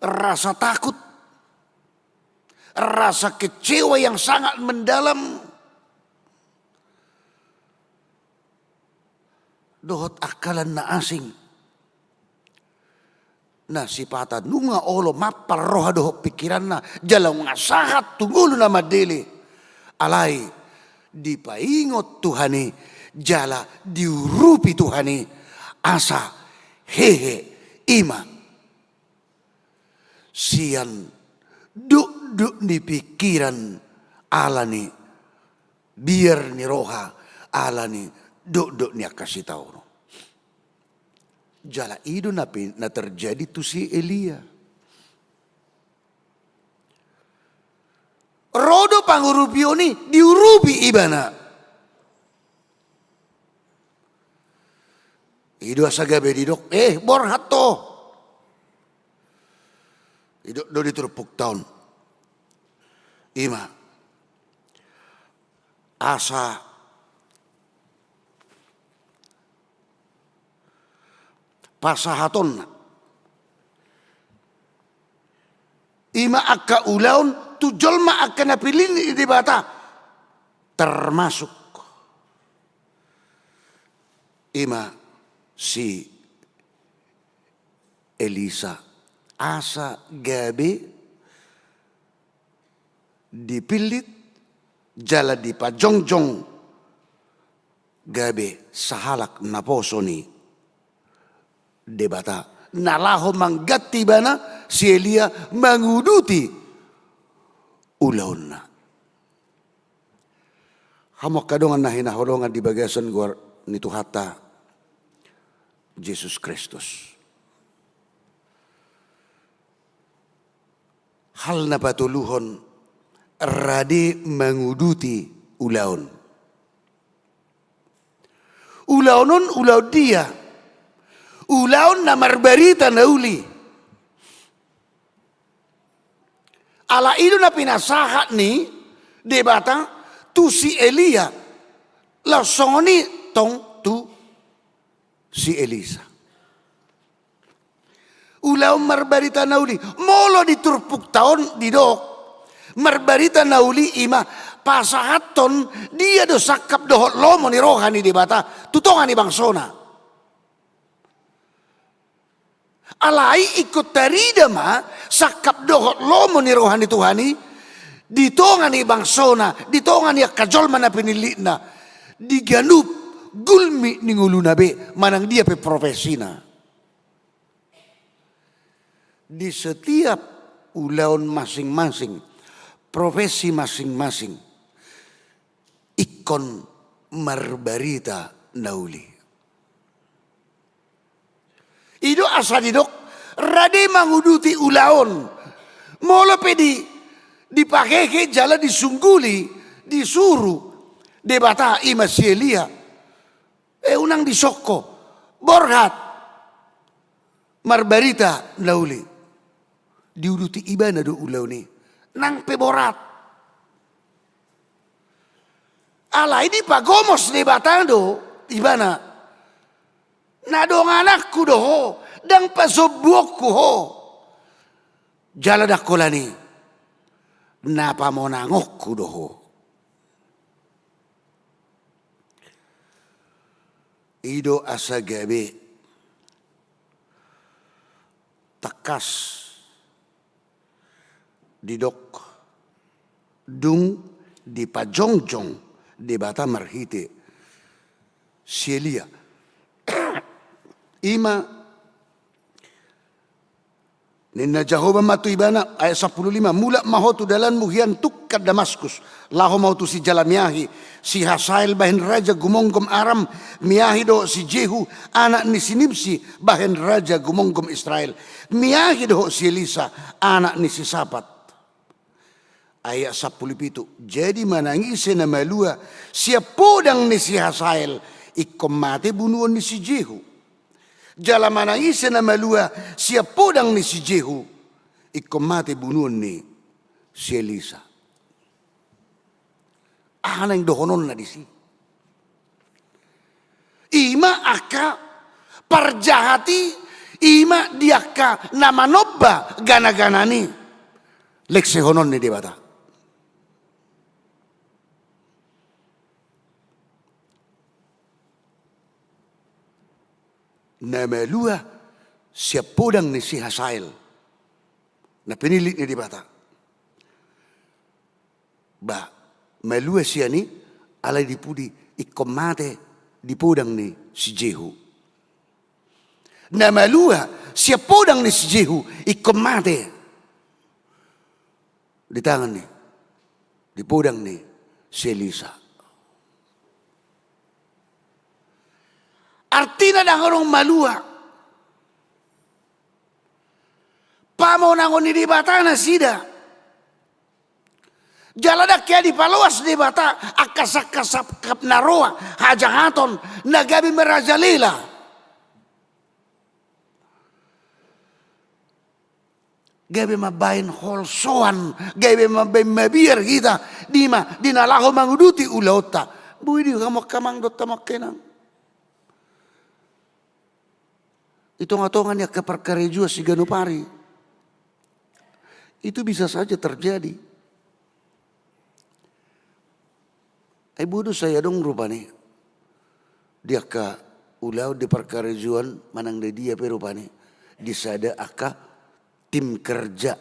rasa takut, rasa kecewa yang sangat mendalam, dohot angka na asing. Na sipata nunga olo mampar roha dohot pingkiranna, jala nunga sahat tu ngolu na mandele. Alai dipaingot Tuhan i, jala diurupi Tuhan i, asa hehe, ima, sian dokdok ni pingkiran, ala ni biar ni roha, ala ni dokdok ni angka sitaonon. Jala i do na pe-, na terjadi tu si Elia. Ro do pangurupion i, diurupi ibana. I do asa gabe didok, eh, borhat ho. Didok do di turpukta on, ima, asa pasahatonna, ima, angka ulaon tu jolma angka na pinillit ni Debata, termasuk, ima, si Elisa, asa gabe dipillit jala dipajongjong gabe sahalak naposo ni Debata, na laho mangganti ibana si Elia manguduti ulaonna. Hamu angka dongan na hinaholongan di bagasan goar ni Tuhanta Jesus Kristus. Hal na patoluhon, rade manguduti ulaon. Ulaon on ulaon dia? Ulaon na marbarita na uli. Ala i do na pinasahat ni Debata tu si Elia, laos songon i tong tu si Elisa. Ulaon marbarita na uli. Molo di turpukta on didok marbarita na uli, ima, pasahathon dia do sangkap dohot lomo ni roha ni Debata tu tonga ni bangsona. Alai ingkon tarida ma sangkap dohot lomo ni roha ni Tuhan i di tonga ni bangsona, di tonga ni angka jolma na pinillitna, di ganup gulmit ni ngoluna be, manang dia pe profesina. Di setiap ulaon masing-masing, profesi masing-masing, ingkon marbarita na uli. I do asa didok rade manguduti ulaon. Molo pe di, dipahehe jala disungguli, disuru Debata, ima si Elia, eh, unang disongko, borhat marbarita na uli. Diuduti ibana do ulaon i, nang pe borat. Alai dipagomos Debata do ibana. Na dongananku do ho, ndang pasombuonku ho. Jala ndang holan i, na pamonangonku do ho. I do asa gabe tangkas didok dung dipajongjong Debata marhite si Elia. I ma ninna Jahowa ma tu ibana, ayat sampulu lima, "Mulak ma ho tu dalanmu hian tungkan Damaskus, laho ma ho tu si jala miahi, si Hasael bahen raja gumomgom Aram, miahi dohot si Jehu, anak ni si Nimsi, bahen raja gumomgom Israel, miahi dohot si Elisa, anak ni si Sapat." Ayat sampulu pitu, "Jadi manang ise na malua sian podang ni si Hasael, ingkon mate bunuon ni si Jehu. Jala manang ise na malua sian podang ni si Jehu, ingkon mate bunuon ni si Elisa." Aha naeng dohononna disi? I ma angka parjahat i, i ma di angka na manomba ganaganana i, leksehonon ni Debata. Na malua sian podang ni si Hasael, na pinillit ni Debata. Ba, malua sian i, alai di pudi, ingkon mate di podang ni si Jehu. Na malua sian podang ni si Jehu, ingkon mate di tangan ni, di podang ni si Elisa. Artina ndang adong malua. Pamonangon ni Debata nasida. Jala ndang hea dipaloas Debata angka sangkap-sangkap na roa, hajahaton, na gabe merajalela. Gabe mambahen holsoan, gabe mambahen mabiar hita, di ma, di na laho manguduti ulaonta. Boi di hamu angka amang dohot hamu angka inang. Di tonga-tonga ni angka parkarejoan siganup ari, itu bisa saja terjadi. Ai boi do sai adong rupani di angka ulaon, di parkarejoan manang di dia pe rupani, di sada angka tim kerja.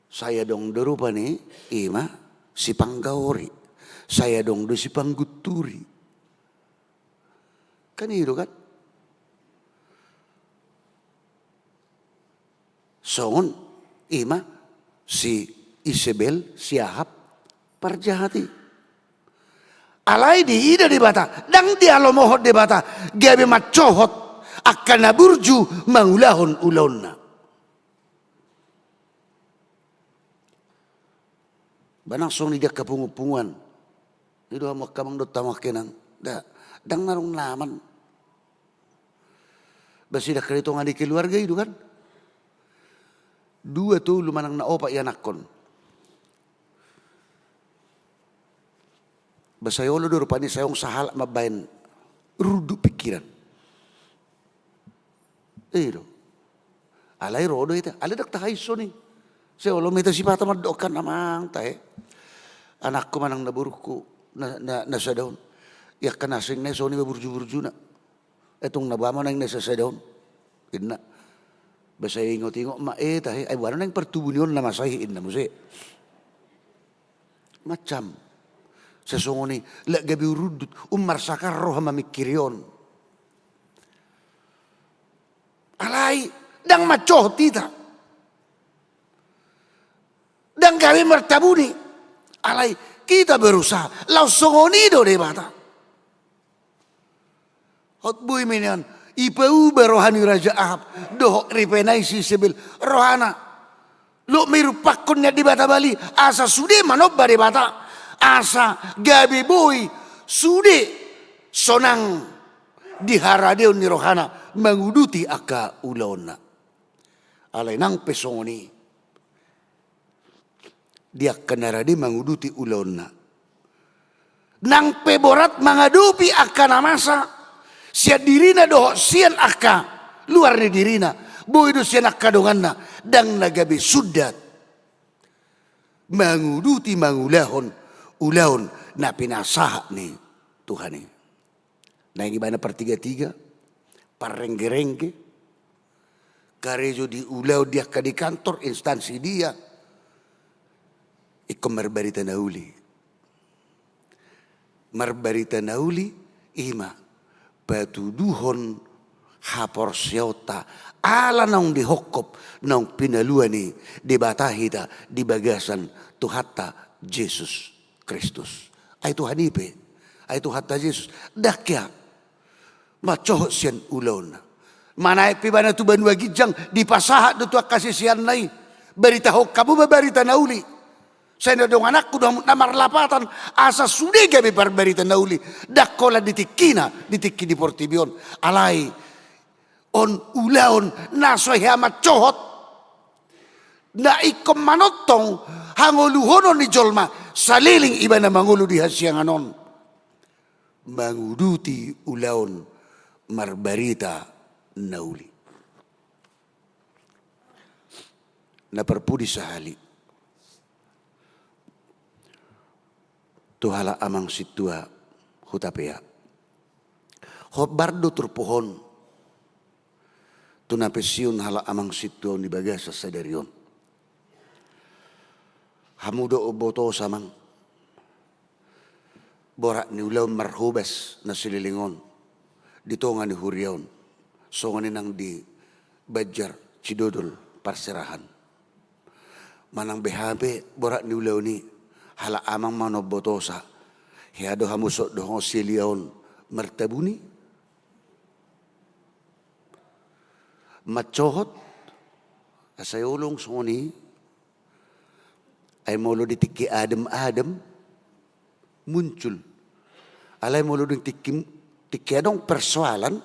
Sai adong do rupani, i ma sipanggaori. Sai adong do sipanggunturi. Kan i do kan? Songon i ma si Isebel, si Ahab, parjahat i. Alai diida Debata, ndang dialomohon Debata, gabe mancohot angka na burju mangulahon ulaonna. Ba nang songon i di angka punguan-punguan. I do hamu angka amang dohot hamu angka inang. Nda, ndang na adong laman. Ba sai ndang hea di tonga ni keluarga i do kan. Dua tolu manang na opat ianakhon. Ba sai olo do rupani sai adong sahalak mambahen rundut pikiran. I do. Alai ro do hita, alai ndang tahaisoni. Sai olo ma hita sipata mandok kan amang tahe. Anakku manang na borungku na, na, na sada on. Ia kan asing na i songon i ma burju-burjuna. Ai tung na boha ma naeng na sasada on. Inna. Ba sai ingot-ingot ma, eh, tahe, ai boha naeng partubu ni on na masa i, inna muse. Macam. Sasongon i, lak gabe urundut, um marsakar roha mamingkiri on. Alai, ndang mancohot hita. Ndang gabe martabuni. Alai, hita berusaha. Laos songon i do Debata. Hot boi ma nian, ipauba roha ni Raja Ahab, dohot ripena i si Isebel, rohana. Lok ma irumpakkon nian Debata bali, asa sude manomba Debata, asa gabe boi, sude sonang di haradeon ni rohana, manguduti angka ulaonna. Alai nang pe songon i. Di angka na rade manguduti ulaonna. Nang pe borat mangadopi angka na masa, sian dirina dohot sian angka luar ni dirina, boi do sian angka donganna, ndang na gabe sundat manguduti mangulahon ulaon na pinasahat ni Tuhan i. Naeng ibana partigatiga, parrenggerengge, karejo di ulaon di angka di kantor, instansi dia, ingkon marbarita na uli. Marbarita na uli, i ma patuduhon haporseaonta, ala naung dihophop, naung pinalua ni Debata hita di bagasan Tuhanta Jesus Kristus. Ai Tuhan i pe, ai Tuhanta Jesus, ndang hea mancohot sian ulaonna. Manaek pe ibana tu banua ginjang, dipasahat do tu angka siseanna i, baritahon hamu ma barita na uli. Sai na dongananku do hamu na marlapatan, asa sude gabe parbarita na uli, ndang holan di tingkina, di tingki di portibi on. Alai on ulaon na so hea mancohot, na ingkon manongtong hangoluhonon ni jolma saleleng ibana mangolu di hasiangan on, manguduti ulaon marbarita na uli. Na parpudi sahali, tu halak amang sintua Hutapea. Hombar do turpuk on tu na pensiun halak amang sintua on di bagasan sadari on. Hamu do umbotosa, amang, borat ni ulaon marhobas na saleleng on di tonga ni huria on, songon i nang di Banjar Cidodol parserahan. Manang beha pe borat ni ulaon i, halak amang ma na umbotosa, hea do hamu sogot dohot silia on martabuni? Mancohot, asa i olong songon i. Ai molo di tingki adem-adem muncul. Alai molo di tingki, tingki adong persoalan,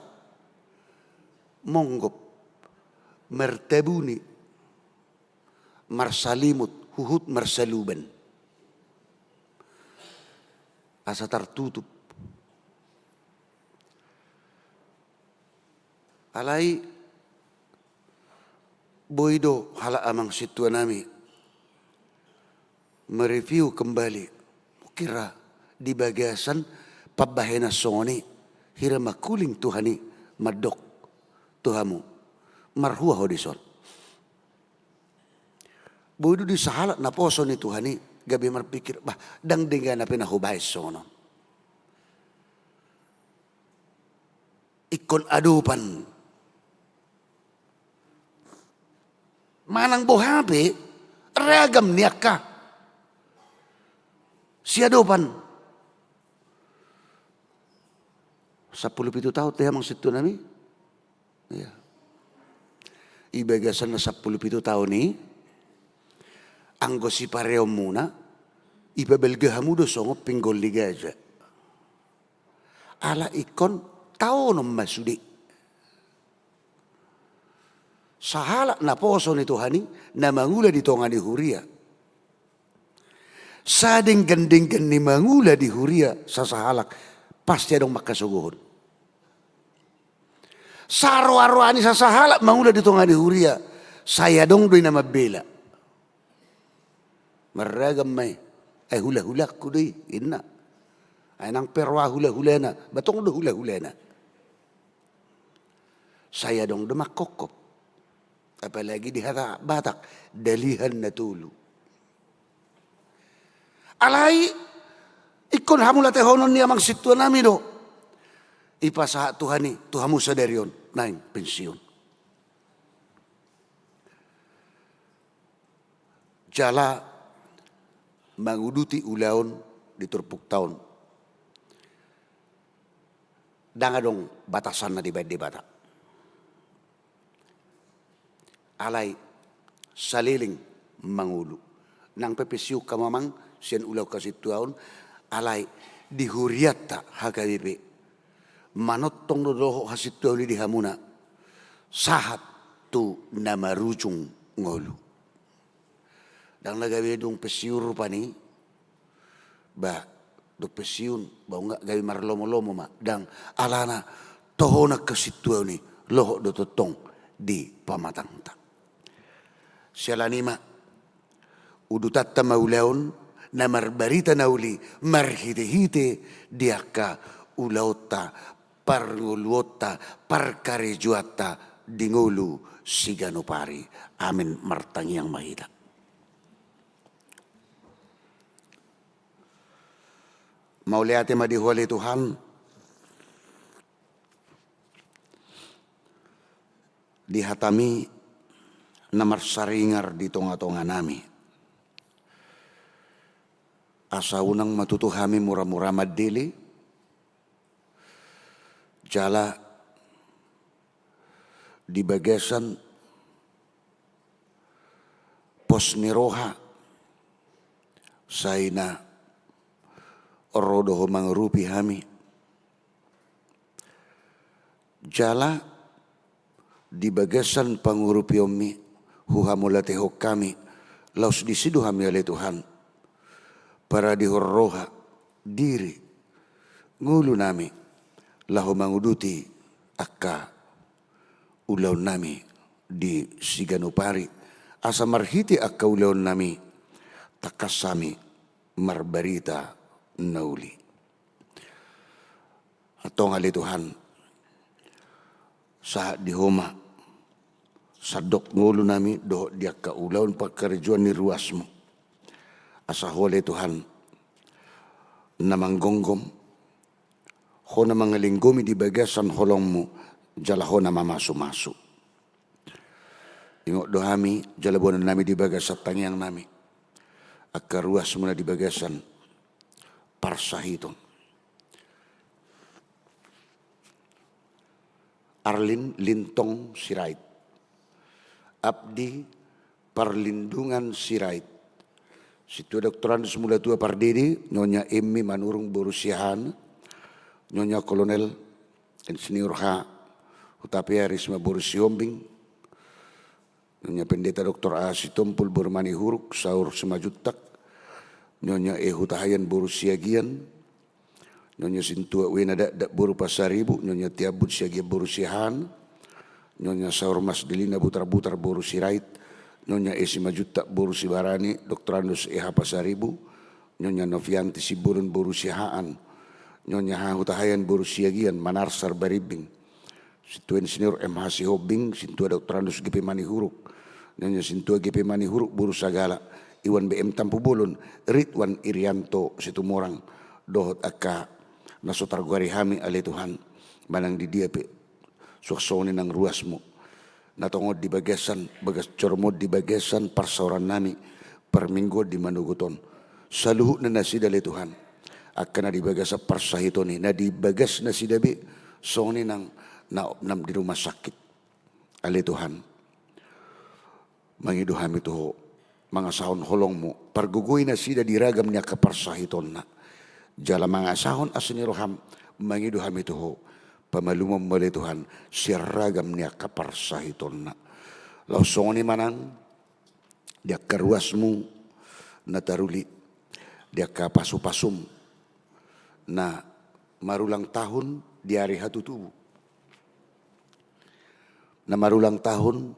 monggop, martabuni, marsalimut, huhut marsaluban. Asa tartutup. Alai boi do halak amang sintua nami mereview kembali, kira di bagasan pambahenan songon i, hira mangkuling Tuhan i mandok tu hamu, marhua ho dison. Boi do di sahalak naposo ni Tuhan i gabe marpikir, bah, ndang denggan hape na hubahen songon on. Ingkon adopan. Manang boha pe ragam ni angka siadopan. Sampulu pitu taon te amang sintua nami. Ia. I bagasan na sampulu pitu taon i, anggo sipareonmuna, ipabalga hamu do songon pinggol ni gaja. Ala ingkon taonon ma sude. Sahalak naposo ni Tuhan i, na mangula di tonga ni huria. Sadenggan-denggan ni mangula di huria sasahalak, pasti adong mangkasogohon. Saroa-roa ni sasahalak mangula di tonga ni huria, sai adong do i na mambela. Marragam ma i, ai hula-hulangku do i, inna. Ai nang pe roa hula-hulana, ba tong do hula-hulana. Sai adong do mangkophop. Apalagi di hata Batak, dalihan na tolu. Alai ingkon hamulatehonon ni amang sintua nami do. Ipasahat Tuhan i tu hamu sadari on, naeng pensiun. Jala manguduti ulaon di turpukta on. Ndang adong batasanna dibahen Debata. Alai saleleng mangolu. Nang pe pensiun hamu amang sian ulaon hasintuaon, alai di hurianta H K B P manongtong do dohot hasintuaon i di hamuna sahat tu na marujung ngolu. Ndang na gabe dung pensiun rupani, ba dung pensiun ba nunga gabe marlomo-lomo ma, ndang, alana tohonan hasintuaon i lohot do tongtong di pamatangta. Siala ni i ma, udutanta ma ulaon na marbarita na uli marhitehite di angka ulaonta, parngoluonta, parkarejoanta di ngolu siganup ari. Amen. Martangiang ma hita. Mauliate ma di Ho ale Tuhan, di hataMi na marsaringar di tongatonganami. Asa unang ma tutu hami muramura mandele, jala di bagasan pos ni roha sai na ro do Ho mangurupi hami. Jala di bagasan pangurupionMi huhamauliatehon hami, laos disi do hami ale Tuhan paradehon roha, diri, ngolunami, laho manguduti angka ulaonnami di siganup ari, asa marhite angka ulaonnami tangkas hami marbarita na uli. Antong ale Tuhan, sahat di Ho ma sandok ngolunami dohot di angka ulaon parkarejoan ni ruasMu. Asa Ho ale Tuhan na manggomgom, Ho na mangalinggomi di bagasan holongMu, jala Ho na mamasumasu. Ingot do hami jala boanonnami di bagasan tangiangnami angka ruasMu na di bagasan parsahiton. Arlin Lintong Sirait, Abdi Parlindungan Sirait, Sintua Doktorandus Mulatuapardede, Nyonya Emmy Manurung boru Siahaan, Nyonya Kolonel Insinyur H Hutapea Risma boru Sihombing, Nyonya Pendeta Doktor A Sitompul boru Manihuruk, saur Simanjuntak, Nyonya E Hutahaean boru Siagian, Nyonya Sintua Wena Dakdak boru Pasaribu, Nyonya Tiambun Siagian boru Siahaan, Nyonya Saur Mas Delina Butarbutar boru Sirait, Nyonya E Simanjuntak boru Sibarani, Doktorandus E H Pasaribu, Nyonya Novianti Simbolon boru Siahaan, Nyonya H Hutahaean boru Siagian, Manarsar Barimbing, Sintua Insinyur M H Sihombing, Sintua Doktorandus G P Manihuruk, Nyonya Sintua G P Manihuruk boru Sagala, Iwan B M Tampubolon, Ridwan Irianto Situmorang, dohot angka na so targoari hami ale Tuhan, manang di dia pe, suang songon i nang ruasMu na tongon di bagasan, bagas joromon di bagasan parsaorannami parmingguon di manogot on. Saluhutna nasida ale Tuhan, angka na di bagasan parsahiton i, na di bagas nasida be songon i nang na opnam di rumah sakit. Ale Tuhan, mangido hami tu Ho, mangasahon holongMu, pargogoi nasida di ragam ni angka parsahitonna. Jala mangasahon asi ni rohaM, mangido hami tu Ho, pamalumon ma ale Tuhan sian ragam ni angka parsahitonna. Laos songon i ma nang di angka ruasMu na taruli, di angka pasupasuM na marulang tahun di ari hatutubu, na marulang tahun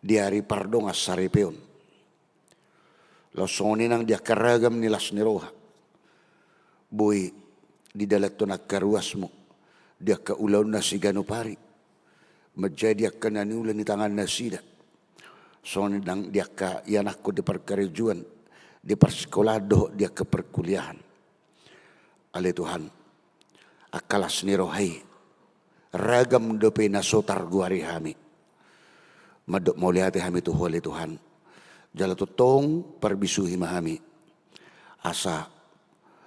di ari pardongansaripeon. Laos songon i nang di angka ragam ni las ni roha boi didalanhon angka ruasMu di angka ulaonna siganup ari, manjadi angka na niula ni tangannasida, songon i nang di angka ianakhon di parkarejoan, di parsikolaan dohot di angka parkuliahan. Ale Tuhan, angka las ni roha i ragam dope na so targoari hami. Mandok mauliate hami tu Ho ale Tuhan, jala tongtong parbisuhi ma hami asa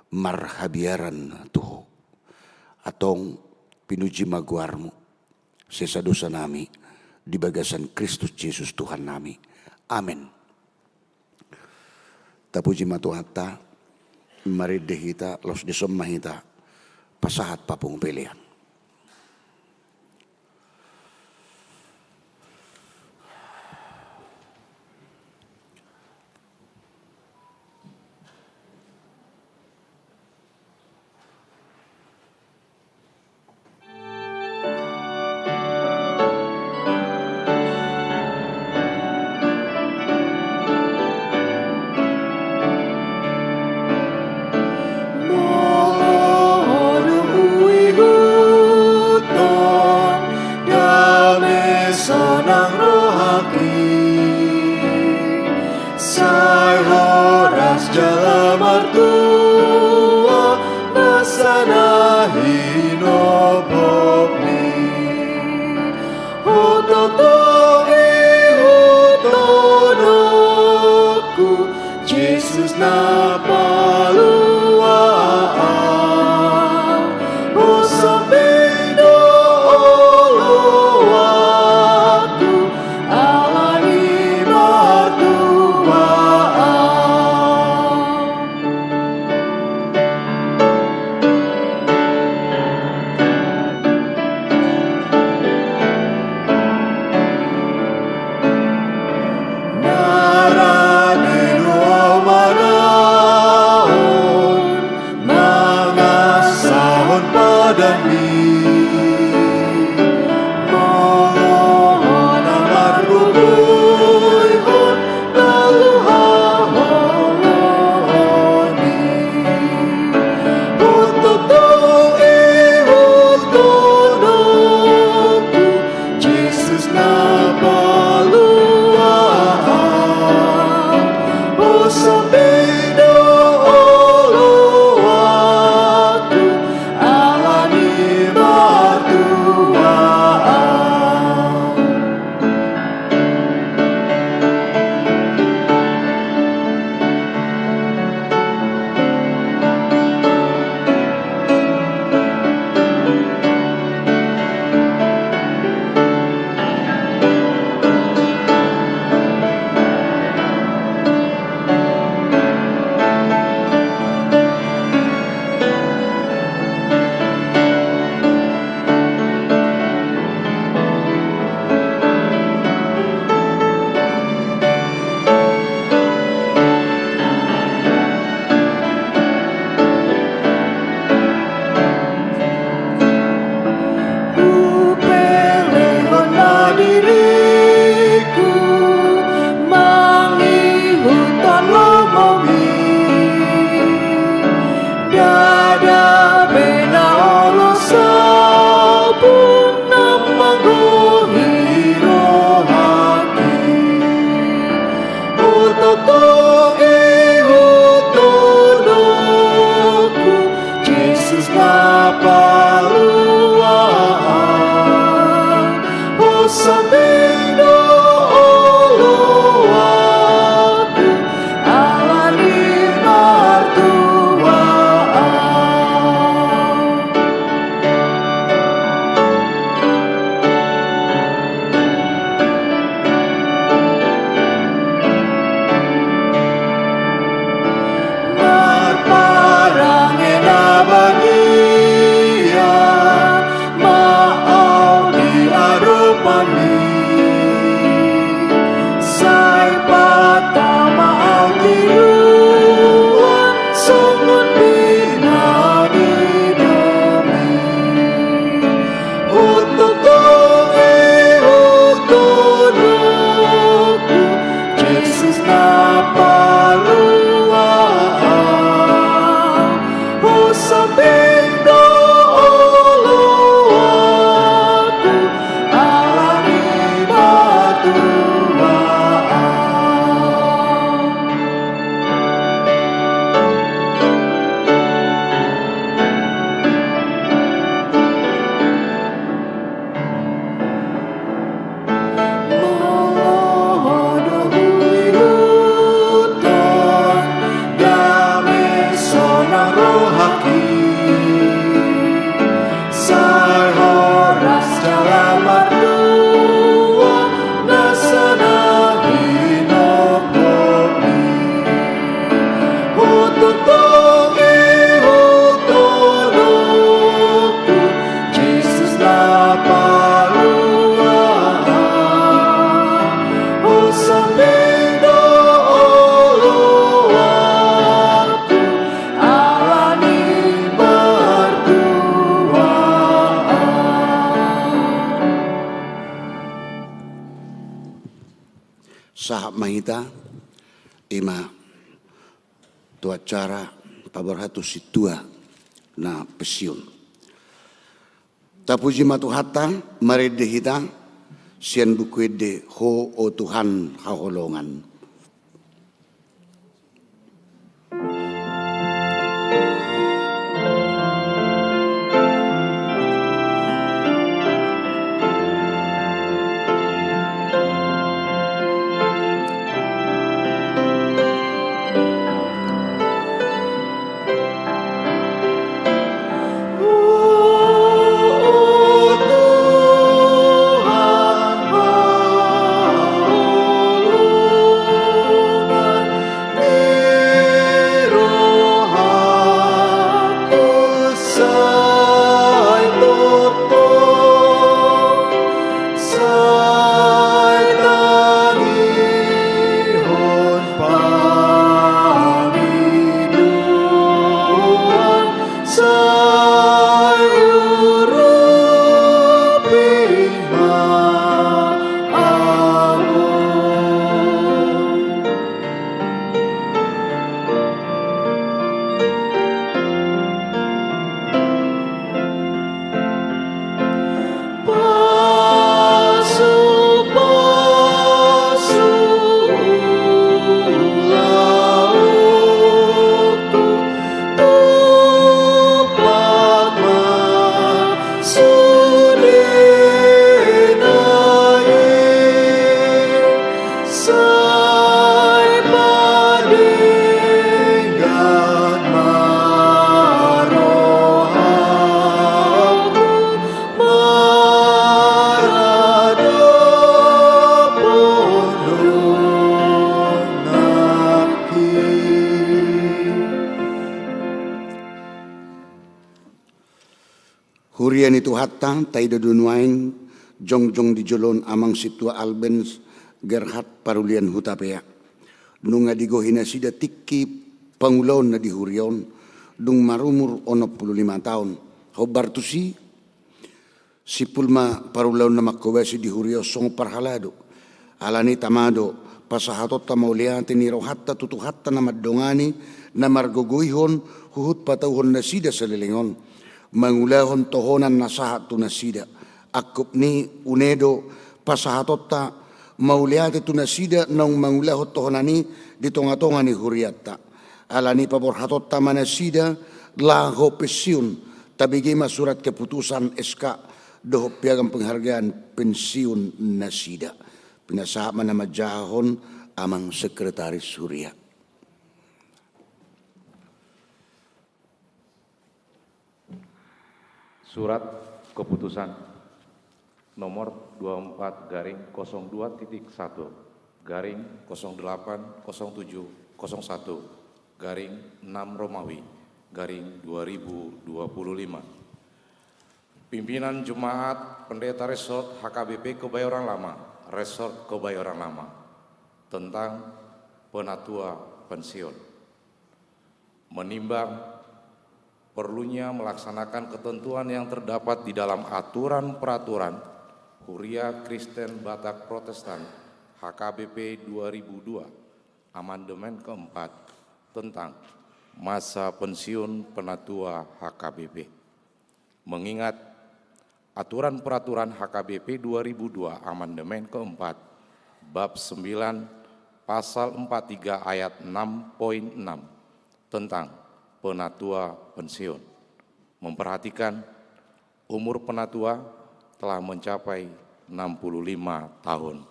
marhabiaran tu Ho. Antong pinuji ma goarMu, sesa dosanami di bagasan Kristus Jesus Tuhannami. Amen. Tapuji ma Tuhanta. Marende hita, laos dison ma hita pasahat papungu pelean. Paluaan, hosam be do oloanku, ala ni martua. Na rade do au manaon, mangasahon padanmi. Molo ho na margogoihon, lalu haholongi. Tongtong ihut do dohononku, Jesus na paluaan, hosam be do oloanku, ala ni martuaan. Hupelehon ma diringku, mangihuthon lomomi. Ndada be na olo sampulna manggohi rohangki. Tongtong ihut do dohononku, Jesus na paluaan, hosam be do oloanku, ala ni martuaan. Marparange na badia ma au di adopanmi, sai patama au tiruan songon pinangidomi. Tongtong ihut do dohononku, Jesus na paluaan, hosam be do oloanku, ala ni martuaan. Molo ho do huihuthon dame sonang rohangki, sai horas jala martua nasa na hinophomi. Tongtong ihut do dohononku, Jesus na paluaan, hosam be do oloanku, ala ni martuaan. Sahat ma hita, ima tu acara paborhat tu sintua na pensiun. Tapuji ma Tuhanta, marende hita sian Buku Ende, Ho, o Tuhan, haholongan. Huria ni Tuhanta, taida do nuaeng jongjong di jolo on Amang Sintua Albens Gerhard Parulian Hutapea. Nunga digohi nasida tingki pangulaonna di huria on, dung marumur onom pulu lima taon. Hombar tusi, simpul ma parulaon na manghobasi di huria on songon parhalado. Alani i, tama do pasahatonta mauliate ni rohanta tu Tuhanta na mandongani, na margogoihon huhut patauhon nasida saleleng on, mangulahon tohonan na sahat tu nasida. Angkup ni i, une do pasahatonta mauliate tu nasida naung mangulahon tohonan i di tongatonga ni hurianta. Alani i, paborhatonta ma nasida laho pensiun, tabege ma surat keputusan, S K, dohot piagam penghargaan pensiun nasida. Pinasahat ma na manjahahon Amang Sekretaris Huria. Surat keputusan nomor dua puluh empat garing kosong dua titik satu garing kosong delapan kosong tujuh kosong satu garing enam Romawi garing dua ribu dua puluh lima. Pimpinan Jemaat, Pendeta Resort H K B P Kebayoran Lama, Resort Kebayoran Lama, tentang penatua pensiun. Menimbang perlunya melaksanakan ketentuan yang terdapat di dalam aturan peraturan Huria Kristen Batak Protestan H K B P dua ribu dua, amandemen keempat, tentang masa pensiun penatua H K B P. Mengingat aturan peraturan H K B P dua ribu dua, amandemen keempat, bab sembilan, pasal empat tiga ayat enam poin enam, tentang penatua pensiun, memperhatikan umur penatua telah mencapai enam puluh lima tahun,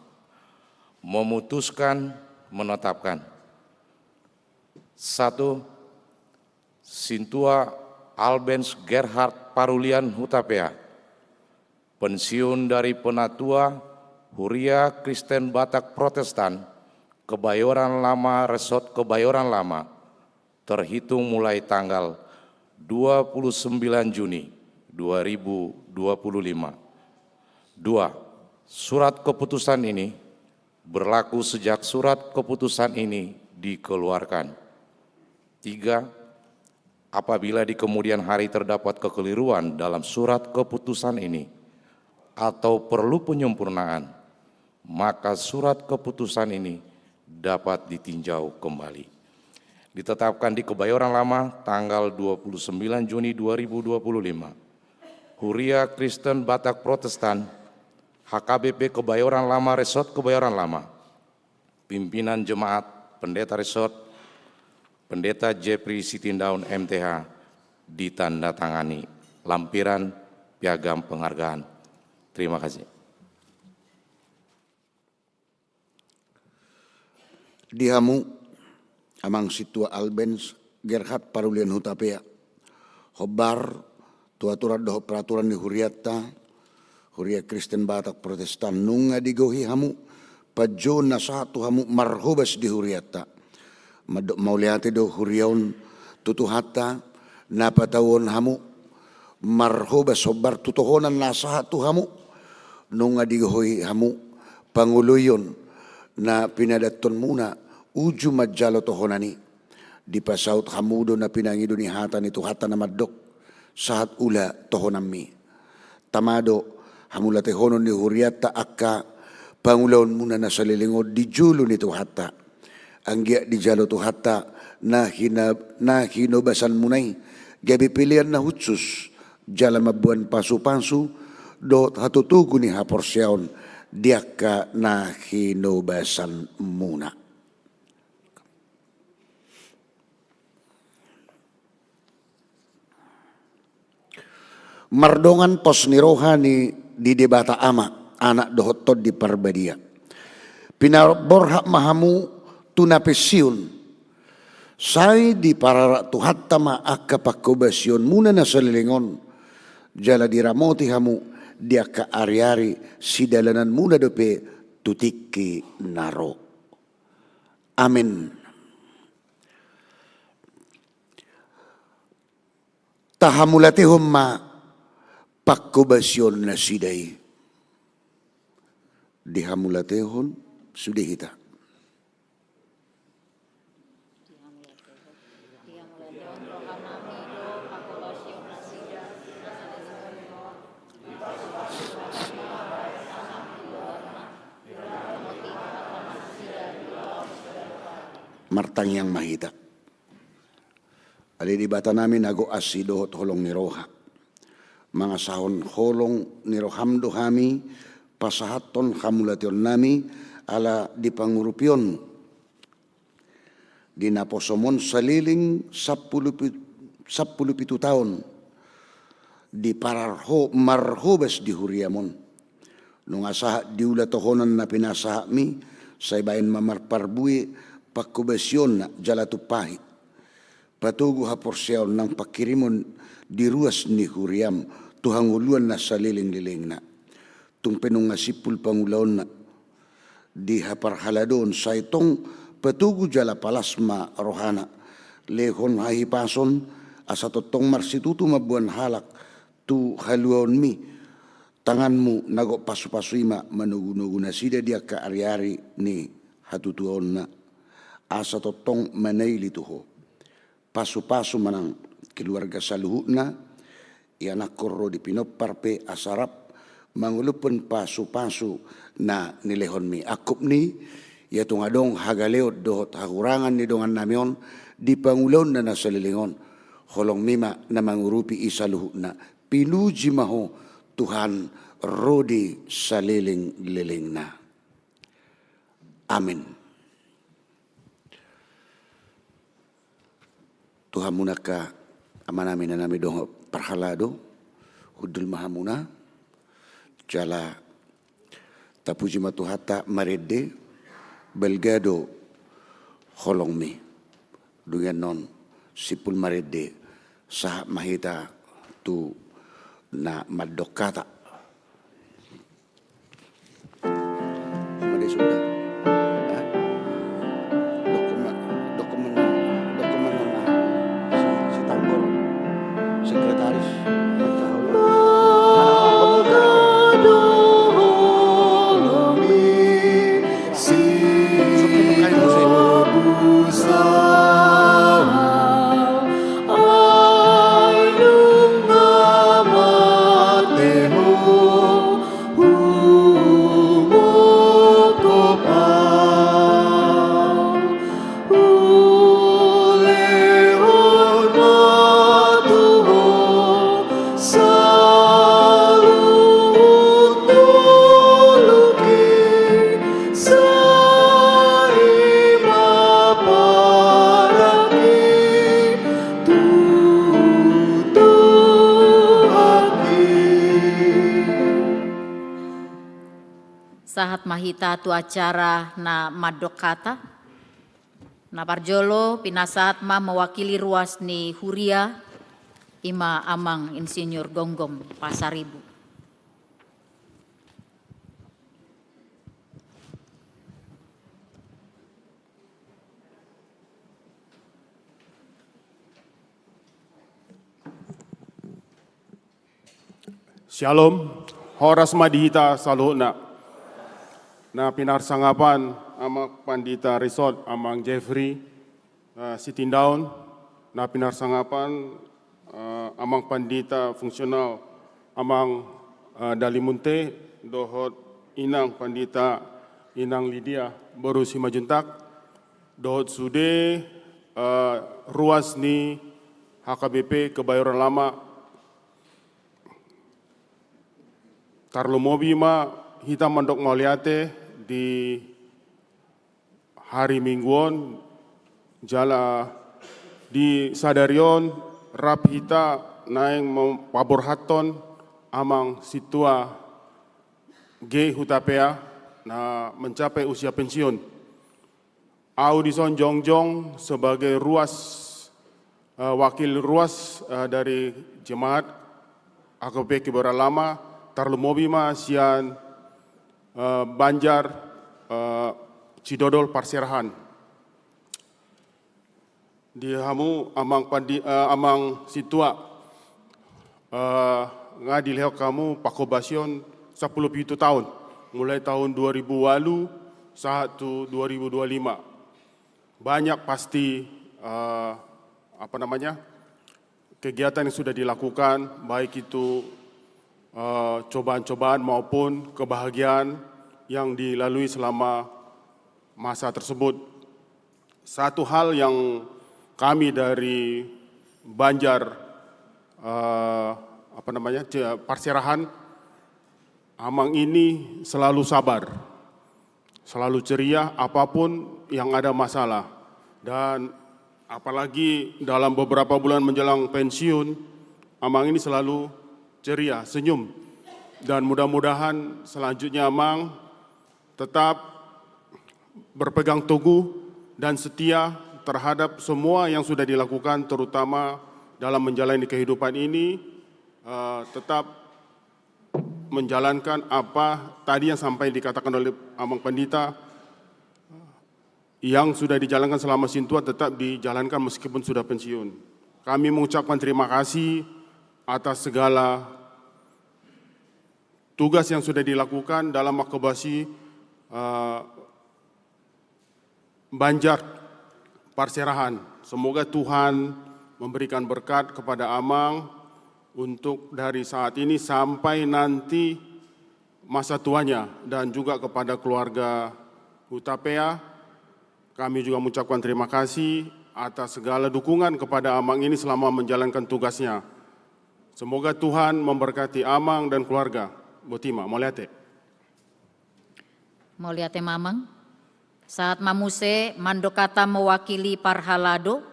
memutuskan, menetapkan: satu, Sintua Albens Gerhard Parulian Hutapea, pensiun dari penatua Huria Kristen Batak Protestan Kebayoran Lama, Resort Kebayoran Lama, terhitung mulai tanggal dua puluh sembilan Juni dua ribu dua puluh lima. Dua, surat keputusan ini berlaku sejak surat keputusan ini dikeluarkan. Tiga, apabila di kemudian hari terdapat kekeliruan dalam surat keputusan ini atau perlu penyempurnaan, maka surat keputusan ini dapat ditinjau kembali. Ditetapkan di Kebayoran Lama tanggal dua puluh sembilan Juni dua ribu dua puluh lima. Huria Kristen Batak Protestan H K B P Kebayoran Lama, Resort Kebayoran Lama. Pimpinan Jemaat, Pendeta Resort, Pendeta Jeffrey Sitindaun M T H, ditandatangani lampiran piagam penghargaan. Terima kasih. Di hamu, Amang Sintua Albens Gerhard Parulian Hutapea, hombar tu aturan dohot peraturan ni hurianta, Huria Kristen Batak Protestan, nunga digohi hamu panjouon na sahat tu hamu marhobas di hurianta. Mandok mauliate do huria on tu Tuhanta, na patauhon hamu marhobas hombar tu tohonan na sahat tu hamu, nunga digohi hamu pangoloion na pinadathonmuna uju manjalo tohonan i. Dipasaut hamu do na pinangido ni hata ni Tuhanta na mandok: Sahat ula tohonanmi. Tama do hamauliatehonon ni hurianta angka pangulaonmuna na saleleng on di jolo ni Tuhanta. Anggiat dijalo Tuhanta na hina-, na hinobasanmuna i gabe pelean na hushus, jala mamboan pasupasu dohot hatotogu ni haporseaon di angka na hinobasanmuna. Mardongan pos ni roha ni di Debata Ama, Anak dohot Tondi Parbadia, pinaborhat ma hamu tu na pensiun. Sai dipararat Tuhanta ma angka panghobasionmuna na saleleng on, jala diramoti hamu di angka ariari sidalananmuna dope tu tingki na ro. Amen. Tahamauliatehon ma panghobasion nasida i. Dihamulatehon sude hita. Martangiang ma hita. Ale Debata nami na gok asi dohot holong ni roha, mangasahon holong ni roham do hami pasahathon hamulateon nami ala di pangurupion di naposom on saleleng sampulu pi-, sampulu pitu taon diparar ho marhobas di huriam on. Nunga sahat diula tohonan na pinasahatmi, sai baen ma marparbue panghobasionna jala tumpahi. Patogu haporseaon nang panghirimon di ruas ni huriam tu hangoluan na salelenglelengna. Tung pe nunga simpul pangulaonna di haparhaladoon, sai tong patogu jala palas ma rohana. Lehon hahipason asa tongtong marsitutu mamboan halak tu haluaonmi. Tanganmu na gok pasupasu i ma manogunogu nasida di angka ariari ni hatutuaonna, asa tongtong manaili tu ho. Pasupasu ma nang keluarga saluhutna, ianakhon ro di pinompar pe asa rap mangolophon pasupasu na nilehonmi. Angkup ni, ia tung adong hagaleon dohot hahurangan ni dongannami on di pangulaonna na saleleng on, holongmi ma na mangurupi i saluhutna. Pinuji ma ho Tuhan, ro di salelenglelengna. Amen. Tu hamu angka amanami, inanami dohot parhalado, hundul ma hamuna, jala tapuji ma Tuhanta marende, balga do holongmi. Dung i annon simpul marende, sahat ma hita tu na mandok hata. Made sudah. Hah? Dokumen, dokumen, dokumen mana? Si, si Tambor, sekretaris. Sahat ma hita tu acara na mandok hata. Na parjolo pinasahat ma mewakili ruas ni huria, ima Amang Insinyur Gomgom Pasaribu. Syalom, horas ma di hita saluhutna. Na pinarsangapan Amang Pandita Risot, Amang Jeffrey, eh, Sitindaon, na pinarsangapan, eh, Amang Pandita Fungsional, Amang, eh, Dalimunte, dohot Inang Pandita, Inang Lydia, boru Simanjuntak, dohot sude, eh, ruas ni H K B P Kebayoran Lama, tarlumobi ma hita mandok mauliate di hari Minggu on, jala di sadari on rap hita naeng mem-, paborhathon Amang Sintua G Hutapea na mencapai usia pensiun. Au dison jongjong sebagai ruas, eh, wakil ruas, eh, dari jemaat H K B P Kebayoran Lama, tarlumobi ma sian, eh, Banjar, eh, Cidodol Parserahan. Di hamu Amang Pandi-, eh, Amang Sintua, eh, nga dilehon hamu panghobasion sampulu pitu taon, mulai tahun dua ribu walu sahat tu dua ribu dua lima. Banyak pasti, eh, apa namanya, kegiatan yang sudah dilakukan, baik itu, eh, cobaan-cobaan maupun kebahagiaan yang dilalui selama masa tersebut. Satu hal yang kami dari Banjar, eh, apa namanya, Ce-, Parserahan, Amang ini selalu sabar, selalu ceria apapun yang ada masalah. Dan apalagi dalam beberapa bulan menjelang pensiun, Amang ini selalu ceria, senyum. Dan mudah-mudahan selanjutnya Amang tetap berpegang teguh dan setia terhadap semua yang sudah dilakukan, terutama dalam menjalani kehidupan ini, eh, tetap menjalankan apa tadi yang sampai dikatakan oleh Amang Pandita, yang sudah dijalankan selama sintua tetap dijalankan meskipun sudah pensiun. Kami mengucapkan terima kasih atas segala tugas yang sudah dilakukan dalam menghobasi, eh, Banjar Parserahan. Semoga Tuhan memberikan berkat kepada Amang untuk dari saat ini sampai nanti masa tuanya, dan juga kepada keluarga Hutapea. Kami juga mengucapkan terima kasih atas segala dukungan kepada Amang ini selama menjalankan tugasnya. Semoga Tuhan memberkati Amang dan keluarga. Botima, mauliate. Mauliate ma Amang. Sahat ma muse mandok hata mewakili parhalado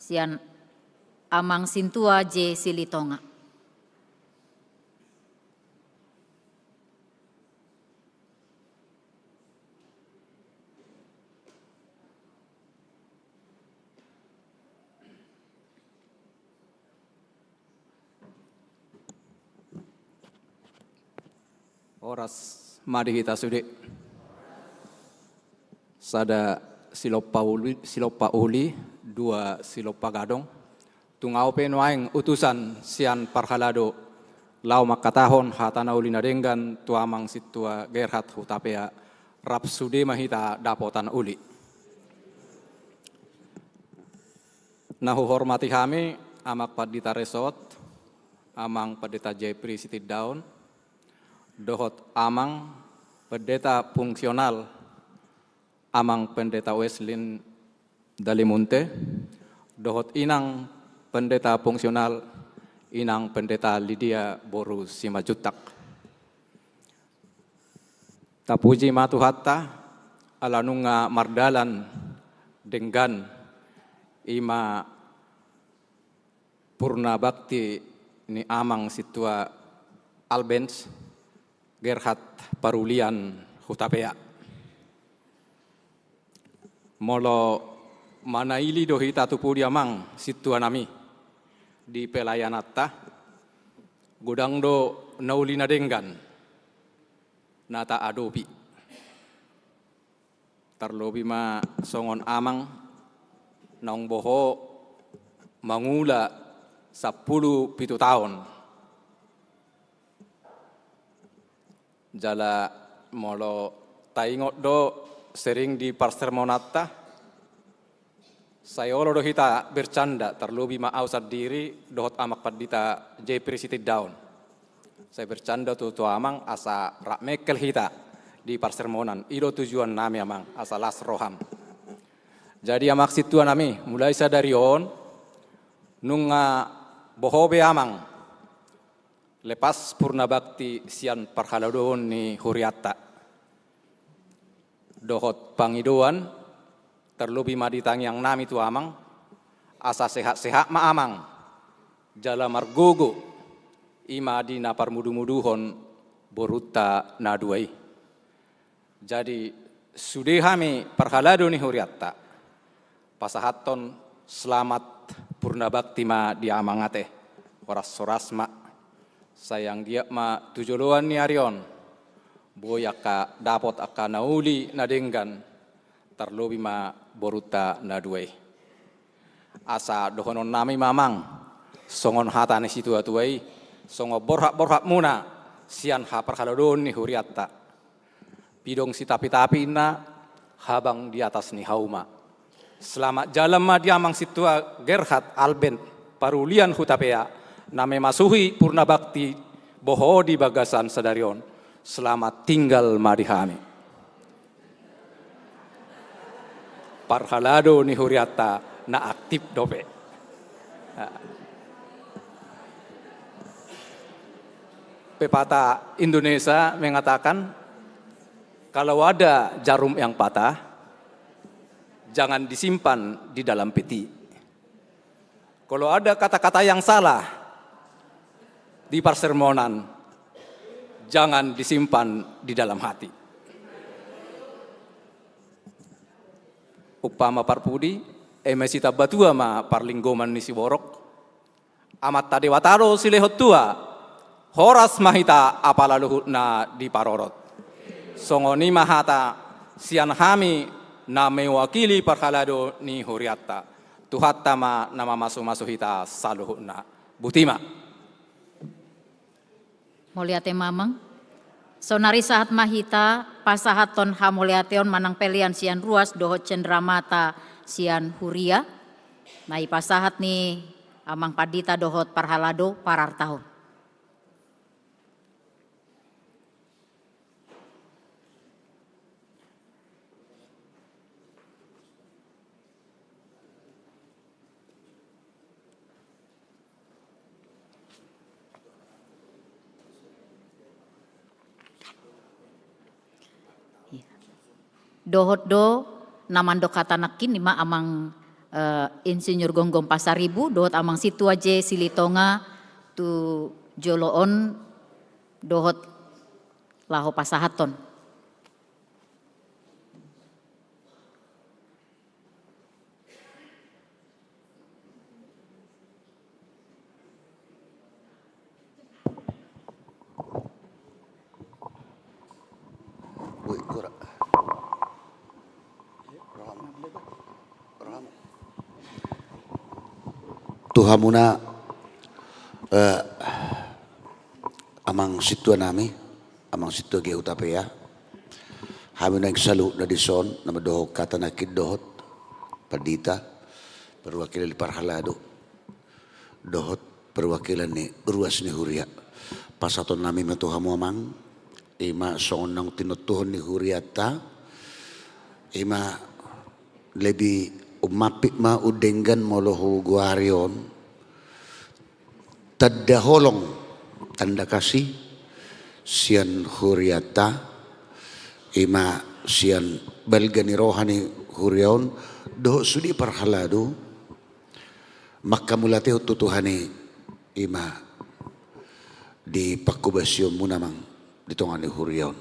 sian Amang Sintua J Silitonga. Horas ma di hita sude. Sada silompa uli, silompa uli, dua silompa gadong. Tung ahu pe nuaeng utusan sian parhalado laho mangkatahon hata na uli na denggan tu Amang Sintua Gerhard Hutapea, rap sude ma hita dapotan uli. Na huhormati hami Amang Pandita Resort, Amang Pandita Jepri Sitindaon, dohot Amang Pendeta Fungsional, Amang Pendeta Weslin Dalimunte, dohot Inang Pendeta Fungsional, Inang Pendeta Lidia boru Simanjuntak. Tapuji ma Tuhanta, ala nunga mardalan denggan i ma purna bakti ni Amang Sintua Albens Gerhard Parulian Hutapea. Molo manaili do hita tu pudi Amang Sintua nami di pelayananta, godang do na uli na denggan na taadopi. Tarlobi ma songon Amang naung boho mangula sampulu pitu taon. Jala molo taingot do sering di parsermonanta, sai olo do hita bercanda, tarlobi ma ahu sandiri dohot Amang Pandita Jepri Sitindaon. Sai bercanda tu, tu Amang asa rap mengkel hita di parsermonan. I do tujuan nami Amang, asa las roham. Jadi Amang Sintua nami, mulai sadari on nunga boho be Amang lepas purna bakti sian parhaladoon ni hurianta dohot pangidoan, tarlobi ma di tangiang nami tu Amang, asa sehat-sehat ma Amang, jala margogo i ma di na parmudu-muduhon borunta na dua i. Jadi sude hami parhalado ni hurianta pasahathon selamat purna bakti ma di Amang ate. Horas-horas ma, sai anggiat ma tu joloan ni ari on boi angka dapot angka na uli na denggan, tarlobi ma borunta na dua i. Asa dohonon nami ma Amang songon hata ni situa-tua i: Songon borhat-borhatmuna sian haparhaladoon ni hurianta. Pidong sitapi-tapi inna, habang di atas ni hauma. Selamat jalan ma di amang sintua Gerhard Albert Parulian Hutapea, na memasuhi purna bakti boho di bagasan sadari on. Selamat tinggal ma di hami. Parhalado ni hurianta na aktif dope. Pepatah Indonesia mengatakan, kalau ada jarum yang patah, jangan disimpan di dalam peti. Kalau ada kata-kata yang salah di parsermonan, jangan disimpan di dalam hati. Umpama parpudi, eme sitambatua ma parlinggoman ni siborok, Amanta Debata do silehon tua, horas ma hita apala luhutna diparorot. Songon i ma hata sian hami na mewakili parhalado ni hurianta. Tuhanta ma na mamasu-masu hita saluhutna. Boti ma. Mauliate ma amang. Saonari sahat ma hita pasahathon hamauliateon manang pelean sian ruas dohot cenderamata sian huria. Na ipasahat ni amang pandita dohot parhalado pararta on. Dohot do na mandok hata nangkin i ma amang, eh, Insinyur Gomgom Pasaribu dohot amang Sintua J Silitonga tu jolo on dohot laho pasahathon. Tu hamuna, eh, amang sintua nami, amang Sintua G Hutapea, hami naeng saluhutna dison na mandok hata nangkin dohot pandita, perwakilan ni parhalado dohot perwakilan ni ruas ni huria. Pasahaton nami ma tu hamu amang, i ma songon naung tinontuhon ni hurianta, i ma lebih umampik ma undenggan molo hugoari on, tanda holong, tanda kasih sian hurianta, i ma sian balga ni roha ni huria on dohot sude parhalado, manghamauliatehon tu Tuhan i, i ma di panghobasionmuna amang di tonga ni huria on.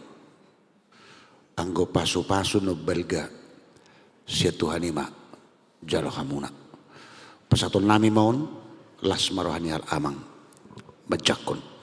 Anggo pasu-pasu na umbalga sian Tuhan i ma jalo hamuna. Pasahaton nami ma on, las ma roha ni halak amang manjangkon.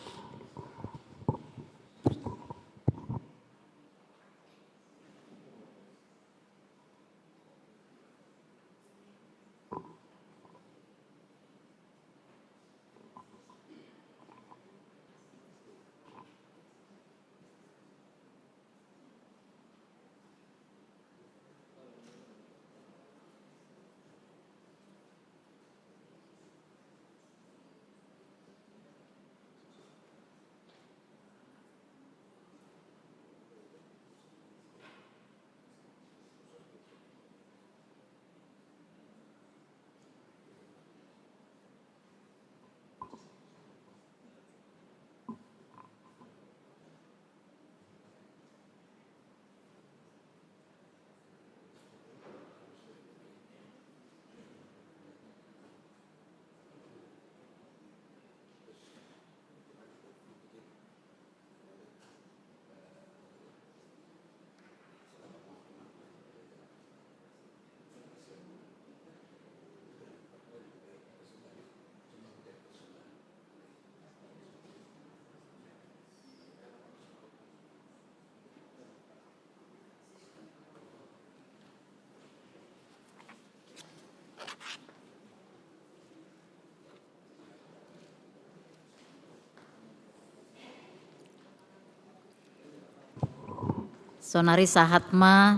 Sonari sahat ma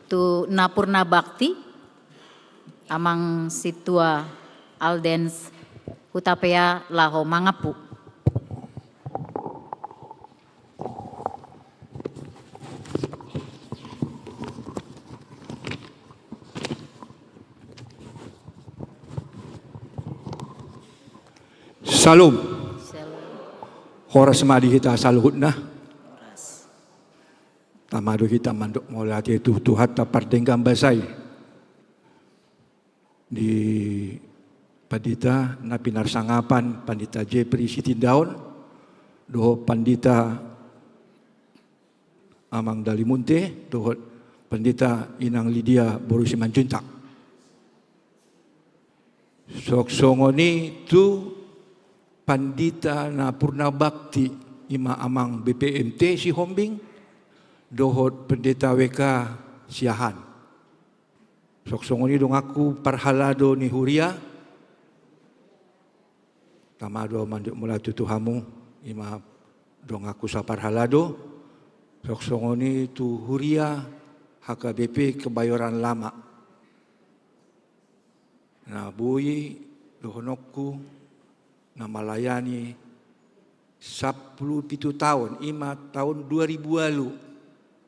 tu na purna bakti, Amang Sintua Aldens Hutapea laho mangampu. Syalom. Syalom. Horas ma di hita saluhutna. Horas. Tama do hita mandok mauliate tu Tuhanta pardenggan basa i. Di pandita na pinarsangapan, Pandita Jepri Sitindaon, dohot Pandita Amang Dalimunte, dohot Pandita Inang Lidia boru Simanjuntak. Songon i tu pandita na purna bakti, ima Amang B P M T Sihombing, dohot Pandita W K Siahaan. Songon i donganku parhalado ni huria, tama do mandok mauliate tu hamu, ima donganku saparhalado, songon i tu huria H K B P Kebayoran Lama. Na boi dohononku na malayani sampulu pitu taon, ima taon dua ribu ualu,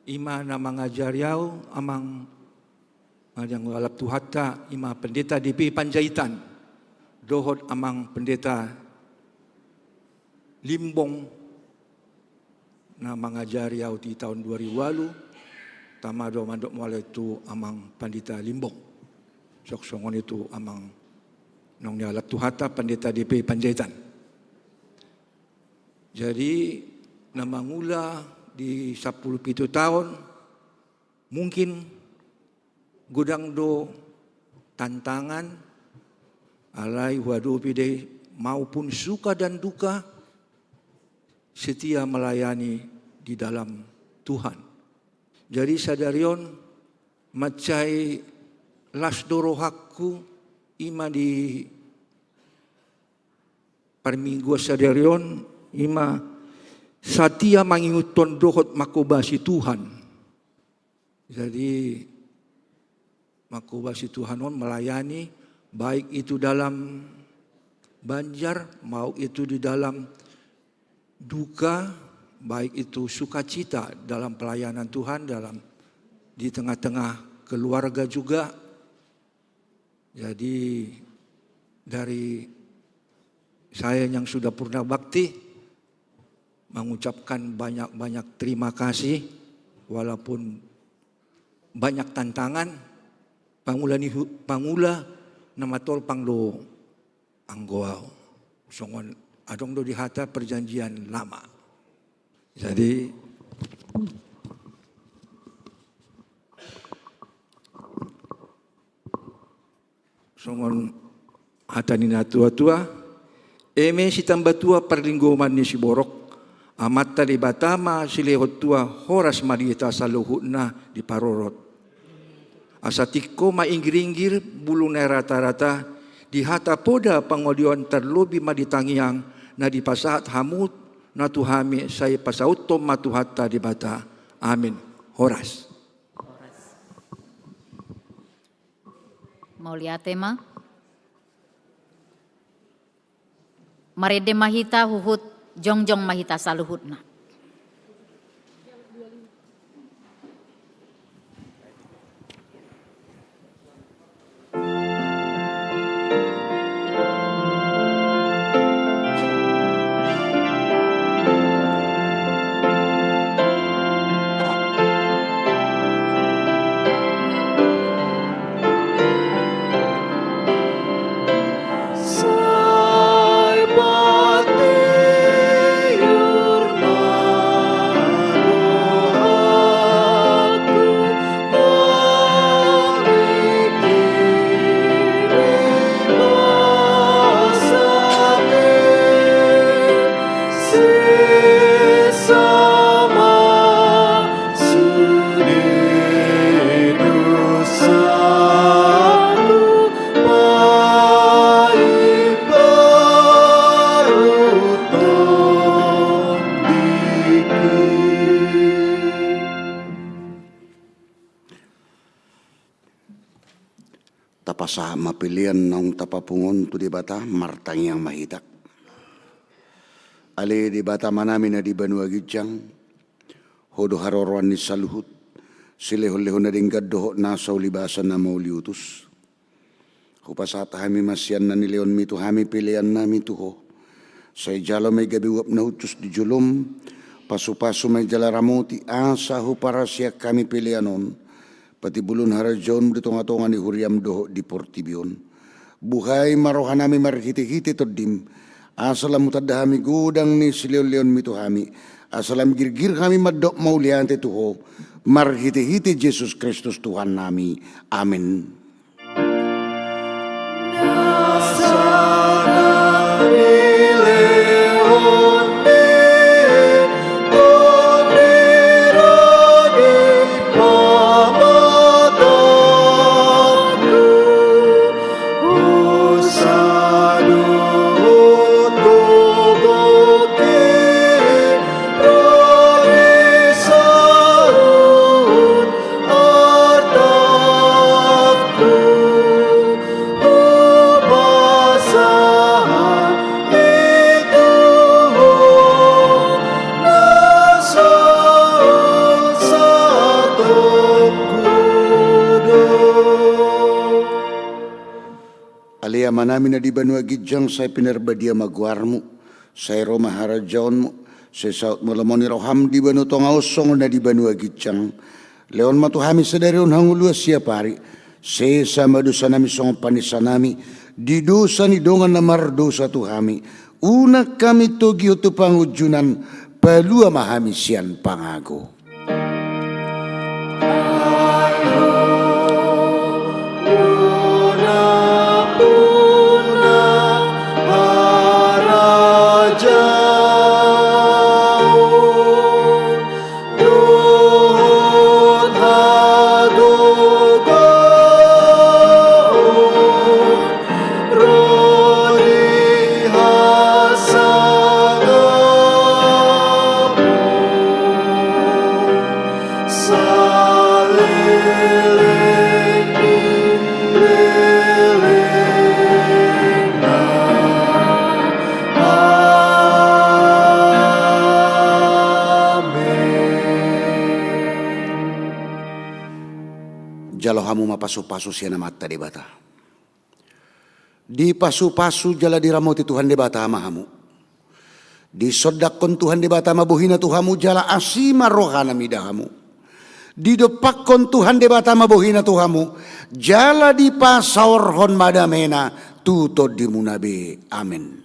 ima na mangajari au Amang, na dialap Tuhanta, ima Pendeta D P Panjaitan, dohot Amang Pendeta Limbong, na mangajari au di taon dua ribu ualu, tama do mandok mauliate tu Amang Pandita Limbong. Songon i tu Amang, naung dialap Tuhanta, Pendeta D P Panjaitan. Jadi, na mangula di sampulu pitu taon, mungkin godang do tantangan, alai huadopi do i, maupun suka dan duka, setia melayani di dalam Tuhan. Jadi sadari on, mansai las do rohangku, ima di parmingguan sadari on, ima satia mangihuthon dohot manghobasi Tuhan. Jadi, manghobasi Tuhan on melayani, baik itu dalam banjar, mau itu di dalam duka, baik itu sukacita dalam pelayanan Tuhan, dalam, di tengah-tengah keluarga juga. Jadi, dari saya yang sudah purna bakti, mengucapkan banyak-banyak terima kasih, walaupun banyak tantangan, pangula ni hu-, pangula na matolpang do anggo au. Songon adong do di hata Perjanjian Lama. Jadi, songon hata ni na tua-tua, eme sitambatua parlinggoman ni siborok, Amanta Debata ma silehon tua, horas ma di hita saluhutna diparorot. Asa tingko ma inggir-inggir, bulu na rata-rata, di hata poda pangolioan, tarlobi ma di tangiang na dipasahat hamu na tu hami, sai pasauthon ma Tuhanta Debata. Amin. Horas. Mauliate ma. Marende ma hita huhut, jongjong ma hita saluhutna. Sahat ma pelean naung tapapungu on tu Debata, martangiang ma hita. Ale Debata Amanami na di banua ginjang, Ho do haroroan ni saluhut, silehonlehon na denggan dohot nasa ulibasan na mauliutus. Hupasahat hami ma sian na nilehonmi tu hami peleannami tu Ho. Sai jalo ma i gabe uap na hushus di jolom, pasupasu ma i jala ramoti asa huparasian hami pelean on, patimbulhon harajaonmu di tongatonga ni huriam dohot di portibi on. Buhai ma rohanami marhitehite Tondim, asa lam hutanda hami godang ni silehonlehonmi tu hami, asa lam girgir hami mandok mauliate tu Ho, marhitehite Jesus Kristus Tuhannami. Amen. Ale Amanami na di banua ginjang, sai pinarbadia ma goarmu, sai ro ma harajaonmu, sai saut ma lomo ni roham di banua tonga on songon na di banua ginjang. Lehon ma tu hami sadari on hangoluan siapari, sesa ma dosanami songon panesanami di dosa ni dongan na mardosa tu hami, unang hami togihon tu pangunjunan, palua ma hami sian pangago. Jalo hamu ma pasupasu sian Amanta Debata. Dipasupasu jala diramoti Tuhan Debata ma hamu. Disondangkon Tuhan Debata ma bohina tu hamu jala asi ma rohana mida hamu. Didompakkon Tuhan Debata ma bohina tu hamu jala dipasaorhon ma damena tu tondimuna be. Amen.